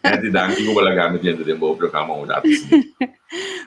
Netty, danki ku bo laga mi dentro den bo programa un rato asina.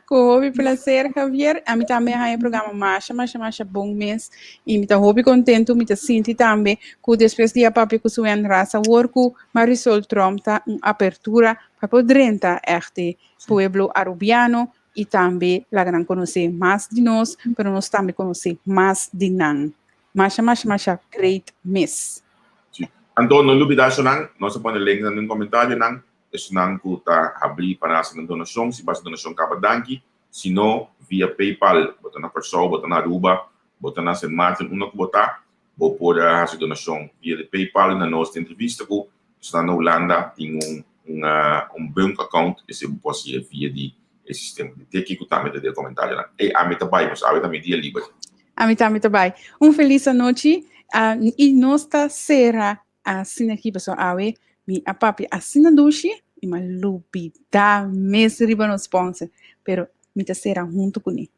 Ku hopi placer, Javier. Ami tambe a haña e programa masha, masha, masha bon mes. I mi ta hopi kontentu, mi ta sinti tambe ku despues di a papia ku Suen Ras awor ku Marisol Tromp ta un apertura pa por drenta ègt e pueblo arubiano i tambe laga nan konosé mas di nos, pero nos tambe konosé mas di nan. Masha masha masha great mes. Sí. Anto no lubida esonan, nos a pone linknan den comentarionan, esonan cu ta habri pa nan haci nan donacion, si bo haci donacion caba danki, si no via PayPal, bo ta na Corsou, bo ta na Aruba, bo ta na Sint Maarten, unda cu bo ta, bo por haci donacion via di PayPal na nos. Entrevista cu esonan na Hulanda tin un. Un un bank account esei bo por hasié via di e sistema di Teki ku tambe ta den e komentarionan. Ey, ami ta bai, pasobra awe ta mi dia liber. Ami tambe ta bai. Un felis anochi i nos ta sera asina aki pasobra awe mi a papia asina dushi i mi a lubida mes riba nos sponsor, pero mi ta sera huntu kuné.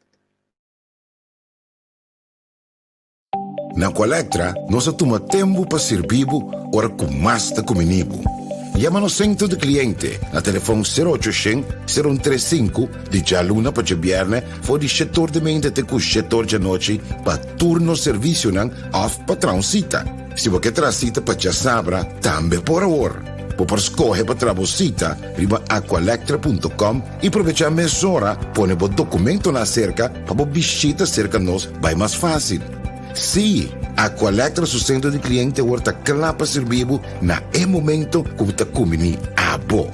Na Colectra nos a tuma tempu pa sirbi bo ora ku mas ta kumini bo. Yama nos sentro di kliente na telefon sero ocho shen, sero un tres sinku di djaluna pa djabièrnè for di shetor di mente te ku shetor djanochi pa tur nos servisionan òf pa traha un sita. Si bo ke traha sita pa djasabra tambe por awor. Bo por skohe pa traha bo sita riba aqualectra punto com i probechá mesora pone bo dokumentonan aserka pa bo bishita serka nos bai mas fásil. Sí, Aqualectra su sentro di kliente awor ta kla pa sirbi bo na e momento ku bo ta kumbiní abo.